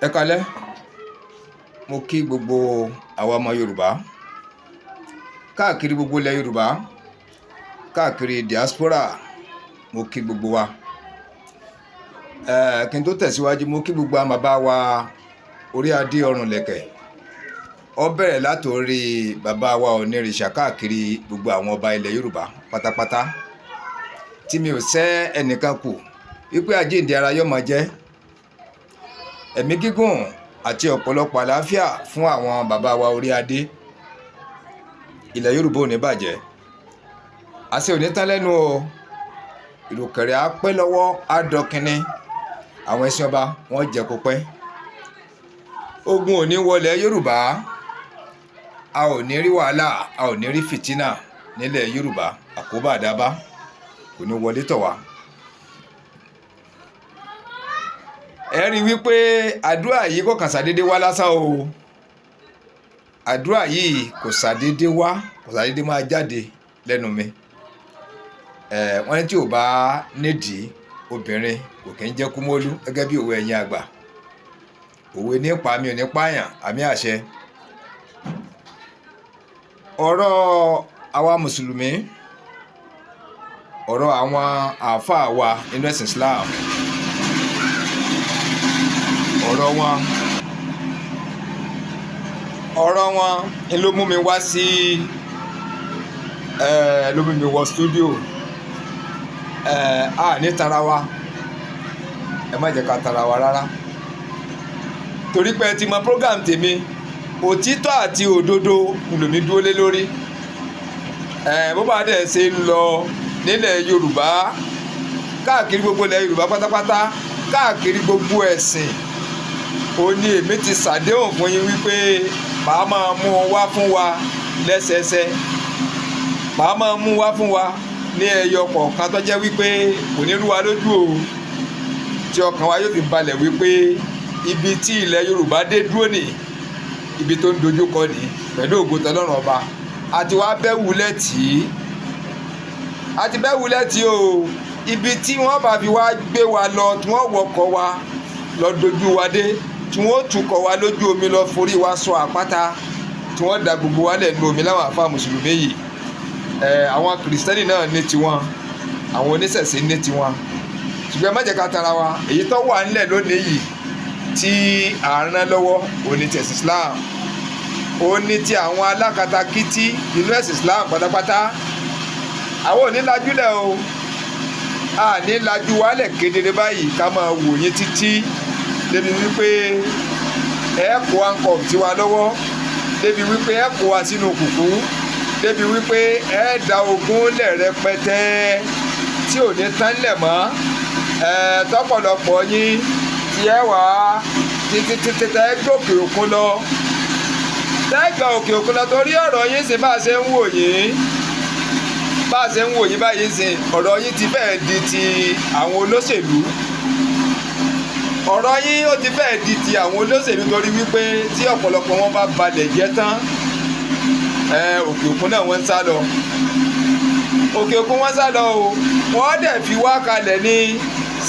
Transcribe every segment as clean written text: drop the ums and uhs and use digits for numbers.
Ẹ kalẹ́. Mo kí gbogbo àwa ọmọ Yorùbá káàkiri gbogbo ilẹ̀ Yorùbá, káàkiri diaspora. Mo kí gbogbo wa. Kí n tó tẹ̀síwájú, mo kí gbogbo àwọn bàbá wa orí adé ọrùn lẹ̀kẹ̀. Ó bẹ̀rẹ̀ látòrí bàbá wa Ọ̀nìrìṣà, káàkiri gbogbo àwọn ọba ilẹ̀ Yorùbá pátápátá, tí mi ò sẹ́ ẹnìkan kù, wípé àjíǹde ara yóò máa jẹ́, ẹ̀mí gígùn àti ọ̀pọ̀lọpọ̀ àlàáfíà fún àwọn bàbá wa orí adé. Ilẹ̀ Yorùbá ò ní bàjẹ́, àṣẹ ò ní tán lẹ́nu o. Ìrùkẹ̀rẹ̀ á pẹ́ lọ́wọ́, á dọ̀kínní. Àwọn ẹṣin ọba wọ́n jẹ́ kó pẹ́. Ogun ò ní wọlé Yorùbá, a ò ní rí wàhálà, a ò ní rí fìtínà nílẹ̀ Yorùbá. Àkóbá àdábá kò ní wọlé tọ̀ wá. Ẹ rí i wípé àdúrà yìí kò kàn ṣàdédé wá lásán o. Àdúrà yìí kò ṣàdédé wá, kò ṣàdédé máa jáde lẹ́nu mi. Ẹ wọ́n ní tí ò bá nídìí, obìnrin kò kí ń jẹ́ kúmólú, gẹ́gẹ́ bí òwe ẹ̀yin àgbà. Òwe nípa mi ò ní pààyàn, àmì àṣẹ. Ọ̀rọ̀ àwa mùsùlùmí, ọ̀rọ̀ àwọn àáfàá wa nínú ẹ̀sìn Islam, ọ̀rọ̀ wọn ló mú mi wá sí ẹ, ló mú mi wọ studio ẹ. A ní tara wa, ẹ má jẹ́ ká tara wa rárá, torí pé ẹ ti mọ program tèmi, òtítọ́ àti òdodo lòmí dúró lé lórí ẹ. Bó bá dẹ̀ ṣe ń lọ nílẹ̀ Yorùbá, káàkiri gbogbo ilẹ̀ Yorùbá pátápátá, káàkiri gbogbo ẹ̀sìn, ó ní èmi ti ṣàdéhùn fún yín wípé màá máa mú un wá fún wa lẹ́sẹẹsẹ, màá máa mú wá fún wa ní ẹyọ kọ̀ọ̀kan, tó jẹ́ wípé kò ní rú wa lójú o, tí ọkàn wa yóò fi balẹ̀ wípé ibi tí ilẹ̀ Yorùbá dé dúró nì, ibi tó ń dojú kọ ní. Pẹ̀lú ògo tọ́lọ́run Ọba, àti wá bẹ́ wulẹ̀ tì í, àti bẹ́ wulẹ̀ tì í o. Ibi tí wọ́n bá fi wá gbé wa lọ, tí wọ́n wọkọ̀ wa lọ dojú wa dé, tí wọ́n tukọ̀ wa lójú omi lọ forí wa sọ àpáta, tí wọ́n da gbogbo wa lẹ̀ nu omi láwọn àfa mùsùlùmí yìí. Ẹ àwọn kìrìsìtẹ́nì náà ní tiwọn, àwọn oníṣẹ̀ṣe ní tiwọn, ṣùgbọ́n ẹ má jẹ́ ká tara wa. Èyí tó wà ńlẹ̀ lónìí yìí tí à ń rán lọ́wọ́ òní tẹ̀sí Islam, ó ní ti àwọn alákatakítí inú ẹ̀sìn Islam pátápátá. Àwọn ò ní lajúlẹ̀ o, a ní lajú wálẹ̀ kedere báyìí ká máa wò yín títí débi wípé ẹ kó handcuff sí wa lọ́wọ́, débi wípé ẹ kó wa sínú kùkú, débi wípé ẹ da ogun lẹ̀ rẹpẹtẹ tí ò ní tán lẹ̀ mọ́ ẹ. Tọ́pọ̀lọpọ̀ yín tí ẹ wà títí títí tẹ́ gòkè òkun lọ, tẹ́ gba òkè òkun lọ, torí ọ̀rọ̀ yín sì, bá a ṣe ń wò yín, bá a ṣe ń wò yín báyìí sìn, ọ̀rọ̀ yín ti fẹ́ẹ̀ di ti àwọn olóṣèlú. Ọ̀rọ̀ yín ó ti fẹ́ẹ̀ di ti àwọn olóṣèlú, torí wípé tí ọ̀pọ̀lọpọ̀ wọn bá balẹ̀ jẹ́ tán, òkè òkun náà wọ́n ń sá lọ. Òkè òkun wọ́n sá lọ o, wọ́n dẹ̀ fi wá kalẹ̀ ní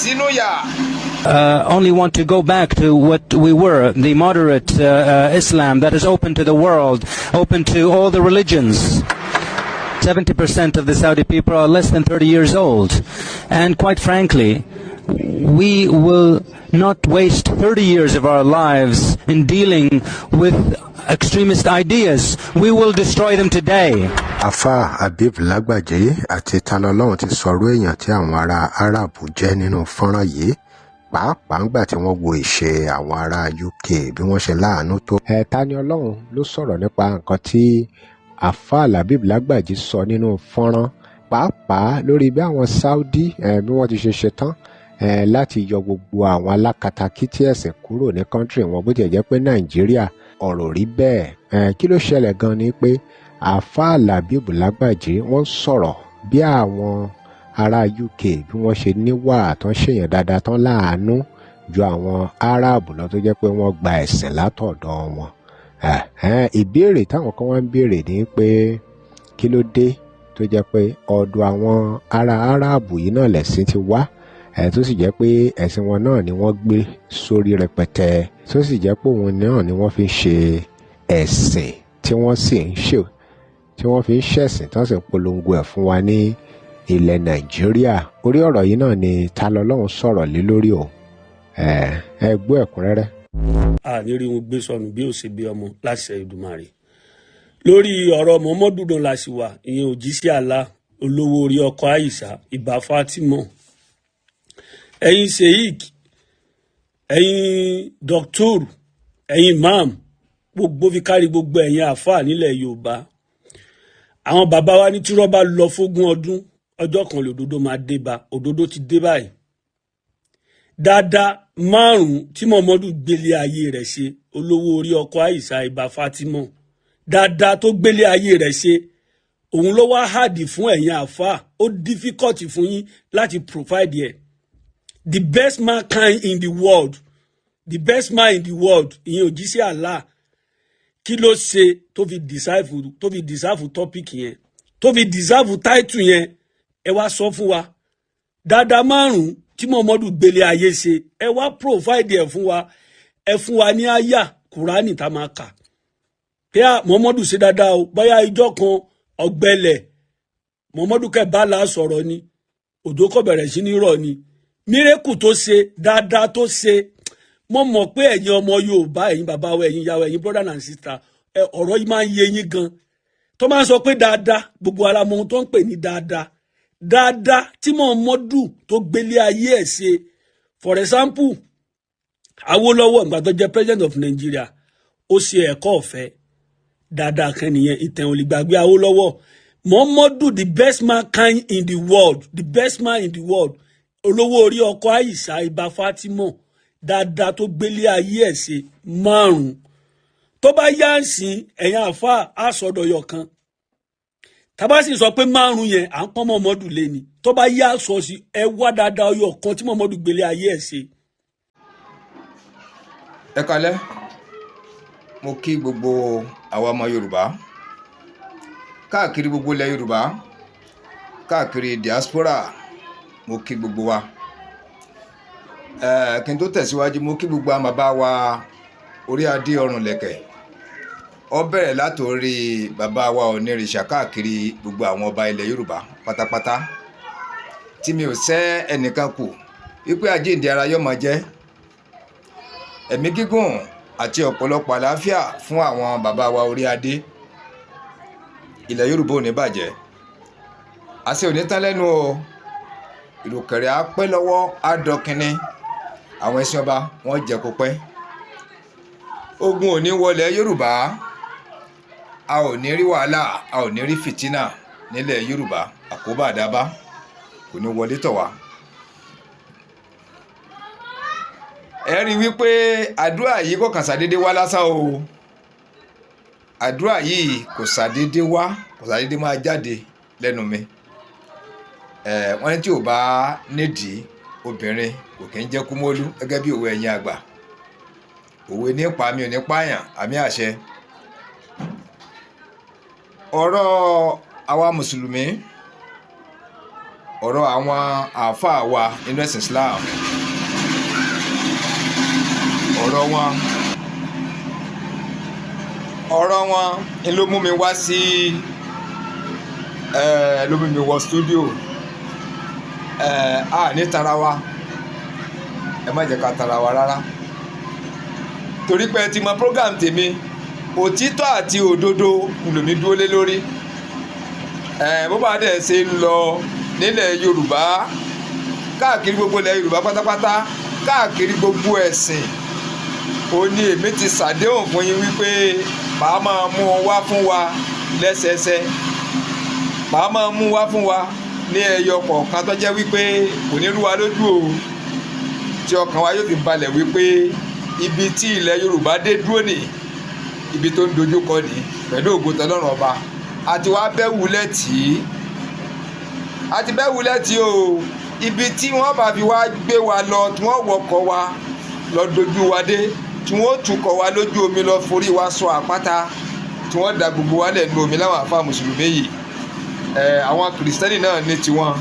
sínú yà. Only want to go back to what we were, the moderate Islam that is open to the world, open to all the religions. 70% of the Saudi people are less than 30 years old. And quite frankly, we will not waste 30 years of our lives in dealing with extremist ideas. We will destroy them today. Àáfàá Habib Lágbàjì àti Talọ́lọ́run ti sọ̀rọ̀ èèyàn tí àwọn ará Arab jẹ́ nínú fọ́nrán yìí, pàápàá ńgbà tí wọ́n wo ìṣe àwọn ará UK, bí wọ́n ṣe láàánú tó. Ẹ Tani Olohun ló sọ̀rọ̀ nípa nǹkan tí àáfàá Labib Lágbàjì sọ nínú fọ́nrán, pàápàá lórí bí àwọn Saudi bí wọ́n ti ṣe ṣetán láti yọ gbogbo àwọn alákatakítí ẹ̀sìn kúrò ní country wọn, bó tiẹ̀ jẹ́ pé Nàìjíríà ọ̀rọ̀ rí bẹ́ẹ̀. Kí ló ṣẹlẹ̀ gan ni pé àáfàá Labib Lágbàjì wọ́n sọ̀rọ̀ bí àwọn ará UK bí wọ́n ṣe níwà tán, ṣèyàn dáadáa tán, láàánú ju àwọn Arab lọ, tó jẹ́ pé wọ́n gba ẹ̀sìn látọ̀dọ̀ wọn. Ìbéèrè táwọn kan wá ń béèrè ni pé kí ló dé tó jẹ́ pé ọ̀dọ̀ àwọn ará Arab yìí náà lẹ̀sìn ti wá? Ẹ̀ tó sì jẹ́ pé ẹ̀sìn wọn náà ni wọ́n gbé sórí rẹpẹtẹ, tó sì jẹ́ pé òun náà ni wọ́n fi ń ṣe ẹ̀sìn tí wọ́n sì ń ṣe, tí wọ́n fi ń ṣẹ̀sìn, tí wọ́n sì ń polongo ẹ̀ fún wa ní ilẹ̀ Nàìjíríà. Orí ọ̀rọ̀ yìí náà ni Ta Lọ́lọ́run sọ̀rọ̀ lé lórí o. Ẹ gbọ́ ẹ̀kúnrẹ́rẹ́. Àní rí wọn gbé sọnù bí ó ṣe bí ọmọ láṣẹ Èdùmàrè. Lórí ọ̀rọ̀ Muhammadu náà la sì wà, ìyẹn òjíṣẹ́ Allah, olówó orí ọkọ Àìsà, ìbá Fatima. Ẹ̀yin sheik, ẹ̀yin doctor, ẹ̀yin imam, gbogbo fi kárí gbogbo ẹ̀yin àáfàá nílẹ̀ Yorùbá, àwọn bàbá wa ní tírọ́ bá lọ fógún ọdún, ọjọ́ kan lòdodo máa dé bá. Òdodo ti dé báyìí. Dáadáa márùn-ún tí Muhammadu gbélé ayé rẹ̀ ṣe, olówó orí ọkọ Àìsà, ìbá Fatima, dáadáa tó gbélé ayé rẹ̀ ṣe, òun ló wá hard fún ẹ̀yin àáfàá, ó difficult fún yín láti provide ẹ̀. The best mankind in the world, the best man in the world, ìyẹn òjíṣẹ́ Allah, kí ló ṣe tó fi deserve topic yẹn, tó fi deserve title yẹn? Ẹ wá sọ fún wa dáadáa márùn-ún tí Muhammadu gbélé ayé ṣe. Ẹ wá provide ẹ fún wa. Ẹ fún wa ní àyà Kùránì tá a máa kà pé à Muhammadu ṣe dáadáa o. Bóyá ìjọ kan ọ̀gbẹlẹ̀, Muhammadu kẹ bá la sọ̀rọ̀ ni, òjò kò bẹ̀rẹ̀ sí ní rọ̀ ni. Miracle tó ṣe, dáadáa tó ṣe. Mo mọ̀ pé ẹ̀yin ọmọ Yorùbá, ẹ̀yin bàbá wa, ẹ̀yin ìyá wa, ẹ̀yin brother and sister, ẹ ọ̀rọ̀ yìí máa ń yé yín gan. Tó máa ń sọ pé dáadáa, gbogbo ara mọ ohun tó ń pè ní dáadáa. Dáadáa tí Muhammadu tó gbélé ayé ẹ̀ ṣe, for example, Awólọ́wọ̀, ìgbà tó jẹ́ president of Nigeria, ó ṣe ẹ̀kọ́ ọ̀fẹ́. Dáadáa kan nìyẹn, ìtàn ò lè gbàgbé Awólọ́wọ̀. Muhammadu, the best mankind in the world, the best man in the world, olówó orí ọkọ Àìsà, ibà Fatima, dáadáa tó gbélé ayé ẹ̀ ṣe márùn-ún, tó bá yá ń sìn, ẹ̀yin àfa àsọdọ̀yọ̀ kan. Tábà sì sọ pé márùn yẹn, à ń pọ́n Muhammadu lé ni. Tó bá yá sọ sí, ẹ wá dáadáa ọyọ kan tí Muhammadu gbélé ayé ẹ̀ ṣe. Ẹ kalẹ́. Mo kí gbogbo àwa ọmọ Yorùbá káàkiri gbogbo ilẹ̀ Yorùbá, káàkiri diaspora. Mo kí gbogbo wa. Kí n tó tẹ̀síwájú, mo kí gbogbo àwọn bàbá wa orí adé ọrùn lẹ̀kẹ̀. Ó bẹ̀rẹ̀ látòrí bàbá wa Ọ̀nìrìṣà, káàkiri gbogbo àwọn ọba ilẹ̀ Yorùbá pátápátá, tí mi ò sẹ́ ẹnìkan kù, wípé àjíǹde ara yóò máa jẹ́, ẹ̀mí gígùn àti ọ̀pọ̀lọpọ̀ àlàáfíà fún àwọn bàbá wa orí adé. Ilẹ̀ Yorùbá ò ní bàjẹ́, àṣẹ ò ní tán lẹ́nu o. Ìrùkẹ̀rẹ̀ á pẹ́ lọ́wọ́, á dọ̀kínní. Àwọn ẹṣin ọba wọ́n jẹ́ kó pẹ́. Ogun ò ní wọlé Yorùbá, a ò ní rí wàhálà, a ò ní rí fìtínà nílẹ̀ Yorùbá. Àkóbá àdábá kò ní wọlé tọ̀ wá. Ẹ rí i wípé àdúrà yìí kò kàn ṣàdédé wá lásán o. Àdúrà yìí kò ṣàdédé wá, kò ṣàdédé máa jáde lẹ́nu mi. Wọ́n ní tí ò bá nídìí, obìnrin kò kí ń jẹ́ kúmólú, gẹ́gẹ́ bí òwe ẹ̀yin àgbà. Òwe nípa mi ò ní pààyàn, àmì àṣẹ. Ọ̀rọ̀ àwa mùsùlùmí, ọ̀rọ̀ àwọn àáfàá wa nínú ẹ̀sìn Islam, ọ̀rọ̀ wọn ni ló mú mi wá sí ẹ, ló mú mi wọ studio ẹ. A ní tara wa, ẹ má jẹ́ ká tara wa rárá, torí pé ẹ ti mọ program tèmi, òtítọ́ àti òdodo lòmí dúró lé lórí ẹ. Bó bá dẹ̀ ṣe ń lọ nílẹ̀ Yorùbá, káàkiri gbogbo ilẹ̀ Yorùbá pátápátá, káàkiri gbogbo ẹ̀sìn, ó ní èmi ti ṣàdéhùn fún yín wípé màá máa mú un wá fún wa lẹ́sẹẹsẹ, màá máa mú wá fún wa ní ẹyọ kọ̀ọ̀kan, tó jẹ́ wípé kò ní rú wa lójú o, tí ọkàn wa yóò fi balẹ̀ wípé ibi tí ilẹ̀ Yorùbá dé dúró nì, ibi tó ń dojú kọ ní, pẹ̀lú ògo tọ́lọ́run Ọba. Àti wàá bẹ́ wulẹ̀ tì í, àti bẹ́ wulẹ̀ tì í o. Ibi tí wọ́n bá fi wá gbé wa lọ, tí wọ́n wọkọ̀ wa lọ dojú wa dé, tí wọ́n tukọ̀ wa lójú omi lọ forí wa sọ àpáta, tí wọ́n da gbogbo wa lẹ̀ nu omi láwọn àfa mùsùlùmí yìí. Àwọn kìrìsìtẹ́nì náà ní tiwọn,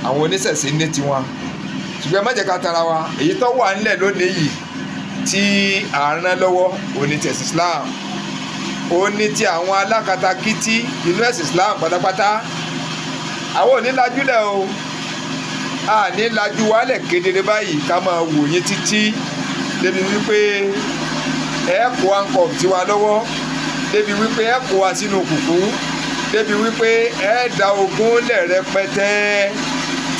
àwọn oníṣẹ̀ṣe ní tiwọn. Ṣùgbọ́n ẹ má jẹ́ ká tara wa. Èyí tó wà ńlẹ̀ lónìí yìí tí à ń rán lọ́wọ́ òní ti ẹ̀sìn Islam, òní ti àwọn alákatakítí inú ẹ̀sìn Islam pátápátá. Àwọn ò ní lajúlẹ̀ o, a ní lajú wálẹ̀ kedere báyìí ká máa wò yín títí débi wípé ẹ kó handcuff tiwa lọ́wọ́, débi wípé ẹ kó wa sínú kùkú, débi wípé ẹ da ogun lẹ̀ rẹpẹtẹ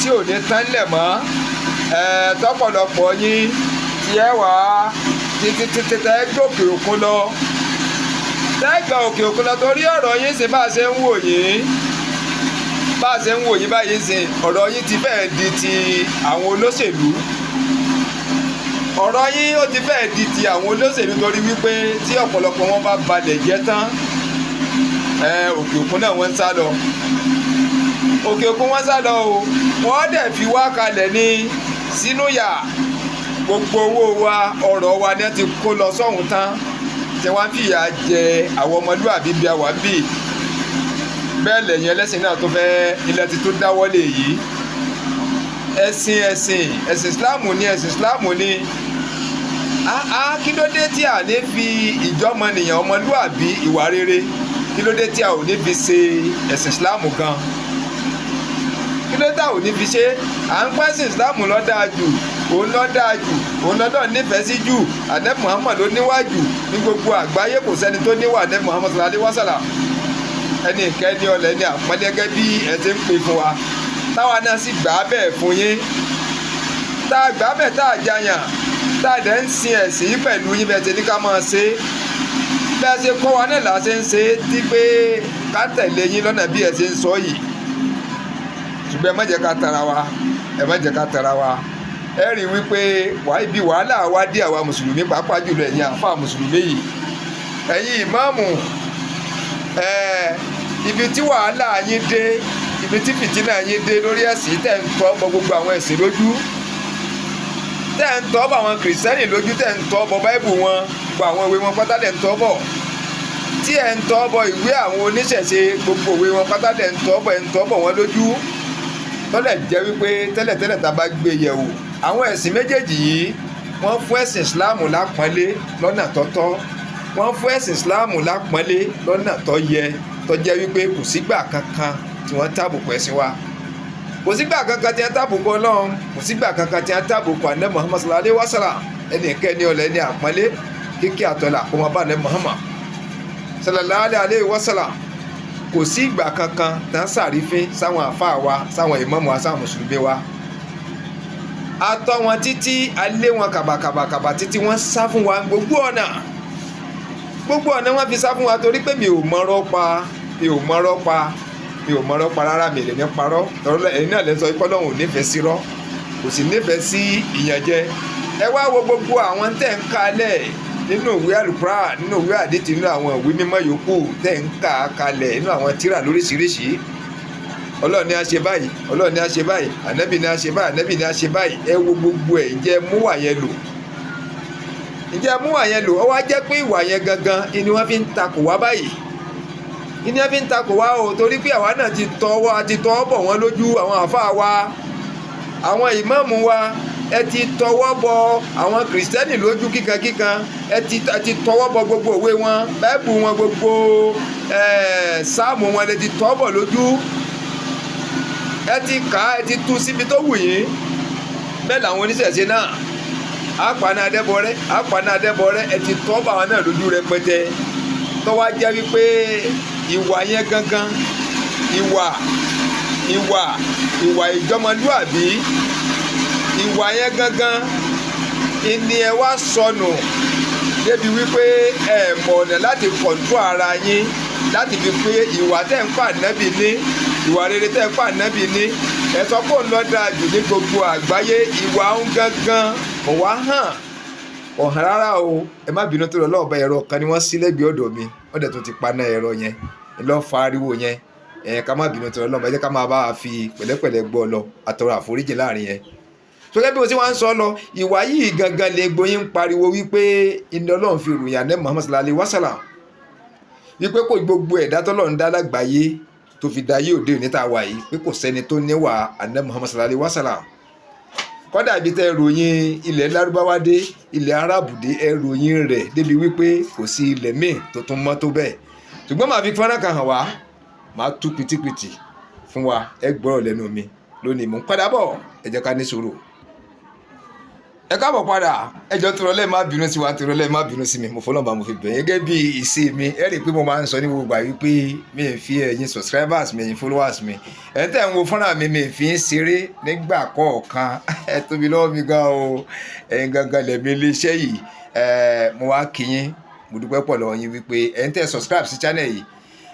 tí ò ní tán lẹ̀ mọ́. Ẹ tọ́pọ̀lọpọ̀ yín tí ẹ wà títí títí tẹ́ gòkè òkun lọ, tẹ́ gba òkè òkun lọ, torí ọ̀rọ̀ yín sì bá a ṣe ń wò yín, bá a ṣe ń wò yín báyìí sìn, ọ̀rọ̀ yín ti fẹ́ẹ̀ di ti àwọn olóṣèlú. Ọ̀rọ̀ yín ó ti fẹ́ẹ̀ di ti àwọn olóṣèlú, torí wípé tí ọ̀pọ̀lọpọ̀ wọn bá balẹ̀ jẹ́ tán, òkè òkun náà wọ́n ń sá lọ. Òkè òkun wọ́n sá lọ o. Wọ́n dẹ̀ fi wá kalẹ̀ ní sínú yà. Gbogbo owó wa, ọ̀rọ̀ wa ni wọ́n ti kó lọ sọ́hún tán, tí wọ́n fìyà jẹ àwọn ọmọlúwàbí bí a wà ń bì. Bẹ́ẹ̀ lẹ́yìn ẹlẹ́sìn náà tó fẹ́ ilẹ̀ ti tó dáwọ́lé yìí. Ẹ̀sìn, ẹ̀sìn, ẹ̀sìn Ìsìláàmù ni, ẹ̀sìn Ìsìláàmù ni. Áá, kí ló dé tí a ní fi ìjọmọnìyàn, ọmọlúwàbí, ìwà rere, kí ló dé tí a ò ní fi ṣe ẹ̀sìn Ìsìláàmù gan? Kí ló dé tá ò ní fi ṣe? À ń pẹ́sìn Ìsìláàmù ló dáa jù, òun ló dáa jù, òun lọ́dọ̀ nífẹ̀ẹ́ sí jù. Ànábì Muhammad ló níwájú ní gbogbo àgbáyé. Kò sẹ́ni tó níwà Ànábì Muhammad sallallahu alaihi wasallam, ẹni ìkẹ́ni ọ̀lẹ́ ní àpọ́nlé, gẹ́gẹ́ bí ẹ ti ń pè fún wa, táwa náà sì gbà á bẹ́ẹ̀ fún yín, tá a gbà á bẹ́ẹ̀, tá a jayàn, tá a dẹ̀ ń sin ẹ̀sìn yìí pẹ̀lú yín. Bẹ́ẹ̀ ti ní ká máa ṣe é, bẹ́ẹ̀ ṣe kọ́ wa náà là á ṣe ń ṣe é, tí pé ká tẹ̀lé yín lọ́nà bí ẹ ṣe ń sọ yìí. Ṣùgbọ́n ẹ má jẹ́ ká tara wa, ẹ má jẹ́ ká tara wa. Ẹ rí i wípé ibi wàhálà wa dé, àwa mùsùlùmí, pàápàá jùlọ ẹ̀yin àáfàá mùsùlùmí yìí, ẹ̀yin ìmáàmù, ibi tí wàhálà yín dé, ibi tí fìtínà yín dé lórí ẹ̀sìn, tẹ̀ ń tọ́ bọ gbogbo àwọn ẹ̀sìn lójú, tẹ̀ ń tọ́ bọ àwọn kìrìsìtẹ́nì lójú, tẹ̀ ń tọ́ bọ báìbù wọn, gbogbo àwọn ìwé wọn pátá tẹ̀ ń tọ́ bọ̀, tí ẹ̀ ń tọ́ bọ ìwé àwọn oníṣẹ̀ṣe, gbogbo ìwé wọn pátá tẹ̀ ń tọ́ bọ̀, ẹ̀ ń tọ́ bọ̀ wọ́n lójú. Tọ́lẹ̀ jẹ́ wípé tẹ́lẹ̀tẹ́lẹ̀ tá a bá gbé yẹ̀wò àwọn ẹ̀sìn méjèèjì yìí, wọ́n fún ẹ̀sìn Ìsìláàmù lápọ́nlé lọ́nà tọ́tọ́, wọ́n fún ẹ̀sìn Ìsìláàmù lápọ́nlé lọ́nà tó yẹ, tó jẹ́ wípé kò sígbà kankan tí wọ́n tàbùkù ẹ̀sìn wa, kò sígbà kankan tí wọ́n tàbùkù Ọlọ́run, kò sígbà kankan tí wọ́n tàbùkù Ànábì Muhammad sallallahu alaihi wasallam, ẹnì kẹ́ni ọ̀lẹ́ ní àpọ́nlé, kíkẹ́ àtọ́là kó máa bá Ànábì Muhammad sallallahu alaihi wasallam. Kò sí ìgbà kankan tí wọ́n sàrífín sáwọn àfáà wa, sáwọn ìmáàmù wa, sáwọn mùsùlùmí wa. Atọ́ wọn títí, alé wọn kàbàkàbàkàbà títí, wọ́n sá fún wa gbogbo ọ̀nà, gbogbo ọ̀nà wọ́n fi sá fún wa, torí pé mi ò mọ̀rọ̀ pa, mi ò mọ̀rọ̀ pa, mi ò mọ̀rọ̀ pa rárá. Mi lè ní parọ́ tọ́lọ́. Ẹ̀yin náà lè sọ pé Ọlọ́run ò nífẹ̀ẹ́ sí rọ́, kò sì nífẹ̀ẹ́ sí ìyànjẹ. Ẹ wá wo gbogbo àwọn tẹ̀ ń kalẹ̀ nínú ìwé àlùkùrá, nínú ìwé àdìtì, nínú àwọn ìwé mímọ́ yòókù tẹ̀ ń kà kalẹ̀, nínú àwọn tírà lóríṣiríṣi. Ọlọ́run ní a ṣe báyìí, Ọlọ́run ní a ṣe báyìí, Ànábì ní a ṣe báyìí, Ànábì ní a ṣe báyìí. Ẹ wo gbogbo ẹ̀. Ǹjẹ́ mú wà yẹn lò? Ǹjẹ́ mú wà yẹn lò? Ó wá jẹ́ pé ìwà yẹn gangan ni wọ́n fi ń takò wá báyìí, ni wọ́n fi ń takò wá o, torí pé àwa náà ti tọwọ́ ti tọwọ́ bọ̀ wọ́n lójú. Àwọn àfáà wa, àwọn ìmáàmù wa, ẹ ti tọwọ́ bọ àwọn kìrìsìtẹ́nì lójú kíkankíkan. Ẹ ti tọwọ́ bọ gbogbo òwe wọn, báìbù wọn, gbogbo sáàmù wọn lẹ ti tọwọ́ bọ̀ lójú. Ẹ ti kà á, ẹ ti tú síbi tó wù yín. Bẹ́ẹ̀ làwọn oníṣẹ̀ṣe náà, àpàna adẹ́bọrẹ́, àpàna adẹ́bọrẹ́, ẹ ti tọ́ bọ̀ àwọn náà lójú rẹpẹtẹ. Tó wá jẹ́ wípé ìwà yẹn gangan, ìwà ìjọmọlúàbí, ìwà yẹn gangan ìní ẹ wá sọnù débi wípé ẹ mọ̀ ọ̀nà láti control ara yín, láti fi pé ìwà tẹ́ ń pa nábì ní, ìwà rere tẹ́ ń pa nábì ní, ẹ sọ pé òun ló dáa jù ní gbogbo àgbáyé. Ìwà ń gangan kò wá hàn, kò hàn rárá o. Ẹ má bínú tó lọ lọ́ọ̀bẹ. Ẹ̀rọ kan ni wọ́n sí lẹ́gbẹ̀ẹ́ ọ̀dọ̀ mi, wọ́n dẹ̀ tún ti paná ẹ̀rọ yẹn lọ́ fa ariwo yẹn. Ẹ ká má bínú tó lọ lọ́ọ̀bẹ, ẹ jẹ́ ká máa bá a fi pẹ̀lẹ́pẹ̀lẹ́ gbọ́ lọ. Àtọrọ àforíjì láàrin yẹn. Sọgẹ́ bí mo ti wá ń sọ lọ, ìwà yìí gangan lè gboyin ń pariwo wípé iná Ọlọ́run fi ròyìn àná Muhammad sallallahu alaihi wasallam, wípé kò gbogbo ẹ̀dá tọ́lọ́run dá lágbàáyé tó fi dá yé òde òní tá a wà yìí, pé kò sẹ́ni tó níwà àná Muhammad sallallahu alaihi wasallam. Kọ́dà ibi tẹ́ ẹ ròyìn ilẹ̀ Lárúbáwá dé, ilẹ̀ Arábù dé, ẹ ròyìn rẹ̀ débi wípé kò sí ilẹ̀ míì tó tún mọ́ tó bẹ́ẹ̀. Ṣùgbọ́n màá fi fọ́nrán kan hàn wá, màá tú pitipiti fún wa. Ẹ gbọ́rọ̀ lẹ́nu mi lónìí. Mò ń padà bọ̀, ẹ jẹ́ ká ní sùúrù. Ẹ káàbọ̀ padà. Ẹ jọ̀ọ́, tìrọ̀lẹ́, má bínú sí wa. Tìrọ̀lẹ́, má bínú sí mi. Mo fọlọ́n bá mo fi bẹ̀ yín gẹ́gẹ́ bí ìṣe mi. Ẹ rí i pé mo máa ń sọ ní gbogbo ìgbà wípé mi ì fi ẹ̀yin subscribers mi, ẹ̀yin followers mi, ẹ̀ ń tẹ̀ ń wo fọ́nrán mi, mi ì fi ń ṣeré nígbà kọ̀ọ̀kan. Ẹ tóbi lọ́wọ́ mi gan o. Ẹ̀yin gangan lẹ̀mí iléeṣẹ́ yìí. Ẹ̀ mo wá kí yín, mo dúpẹ́ pọ̀ lọ́wọ́ yín wípé ẹ̀ ń tẹ̀ subscribe sí channel yìí,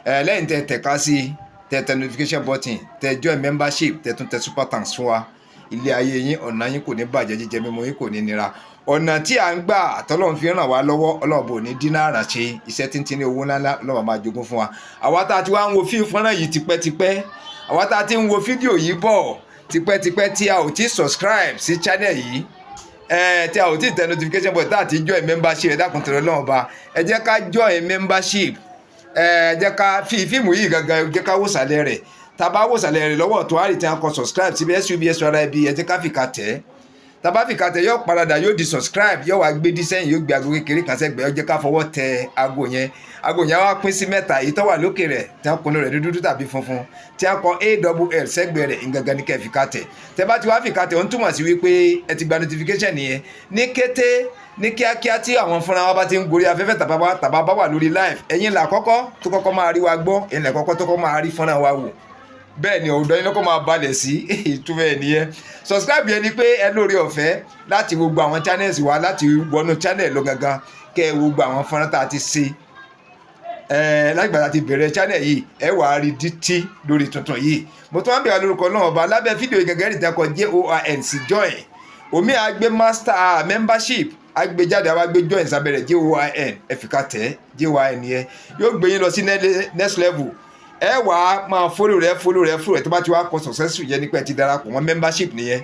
ẹ̀ lẹ́yìn tẹ̀ tẹ̀ka sí, tẹ̀ tẹ̀ notification button, tẹ̀ join membership, tẹ̀ tún tẹ̀ super thanks fún wa. Ilé ayé yín, ọ̀nà yín kò ní bàjẹ́, jíjẹ mímu yín kò ní nira. Ọ̀nà tí à ń gbà tọ́lọ́run fi ràn wá lọ́wọ́, Ọlọ́run bò ní dínà àràṣe iṣẹ́ tíntín ní owó ńláńlá Ọlọ́run máa jogún fún wa. Àwa tá a ti wá ń wo fíìmù fọ́nrán yìí tipẹ́tipẹ́, àwa tá a ti ń wo fídíò yìí bọ̀ tipẹ́tipẹ́, tí a ò ti subscribe sí channel yìí, ẹ tí a ò tí tẹ notification button, tá a ti join membership, ẹ dákun tẹ̀lé Ọlọ́run ba, ẹ jẹ́ ká join membership. Ẹ jẹ́ ká fi fíìmù yìí gangan, ẹ jẹ́ ká wò sàlẹ̀ rẹ̀. Tá a bá wò sàlẹ̀ rẹ̀ lọ́wọ́ tó, àrí tí a kọ subscribe síbi, subscribe, ẹ jẹ́ ká fìkà tẹ̀ ẹ́. Tá a bá fìkà tẹ̀, yóò padà, yóò di subscribe, yóò wá gbé dísẹ́yìn, yóò gbé aago kékeré kan sẹ́gbẹ̀ẹ́. Ó jẹ́ ká fọwọ́ tẹ aago yẹn. Aago yẹn wá pín sí mẹ́ta. Èyí tó wà lókè rẹ̀ tí a kùnú rẹ̀ dúdú tàbí funfun, tí a kọ all sẹ́gbẹ̀ẹ́ rẹ̀ ngangan ní kẹ́ fìkà tẹ̀. Tẹ́ bá ti wá fìkà tẹ̀, ó ń túmọ̀ sí wípé ẹ ti gba notification nìyẹn. Ní kété, ní kíákíá tí àwọn fúnra wa bá ti ń gorí afẹ́fẹ́ tàbá bá wà lórí live, ẹ̀yin là kọ́kọ́ tó kọ́kọ́ máa rí wa gbọ́, ẹ̀yin là kọ́kọ́ tó kọ́kọ́ máa rí fúnra wa wò. Bẹ́ẹ̀ ni ọ̀dọ́ yín lọ́kọ́ máa balẹ̀ sí. Ìtumọ̀ ẹ̀ nìyẹn. Subscribe yẹn ni pé ẹ lórí ọ̀fẹ́ láti gbogbo àwọn channels wa, láti wọnú channel lọ gangan, kẹ́ ẹ gbogbo àwọn fọ́nrán tá a ti ṣe ẹ lágbà tá a ti bẹ̀rẹ̀ channel yìí. Ẹ wà á rí dítí lórí tuntun yìí. Mo tún wá ń bẹ̀rẹ̀ lórúkọ náà ọba. Lábẹ́ fídíò yìí gangan, ìdíkọ̀ join sí join, omi àgbẹ̀ master membership agbèjáde, àwọn àgbẹ̀ join sábẹ́rẹ̀ join. Ẹ fi ká tẹ̀ join yẹn, yóò gbé yín lọ sí next level. Ẹ wà á máa follow rẹ, follow rẹ, follow rẹ. Tó bá ti wá kọ successful yẹn, nípa ẹ ti darapọ̀ mọ́ membership nìyẹn.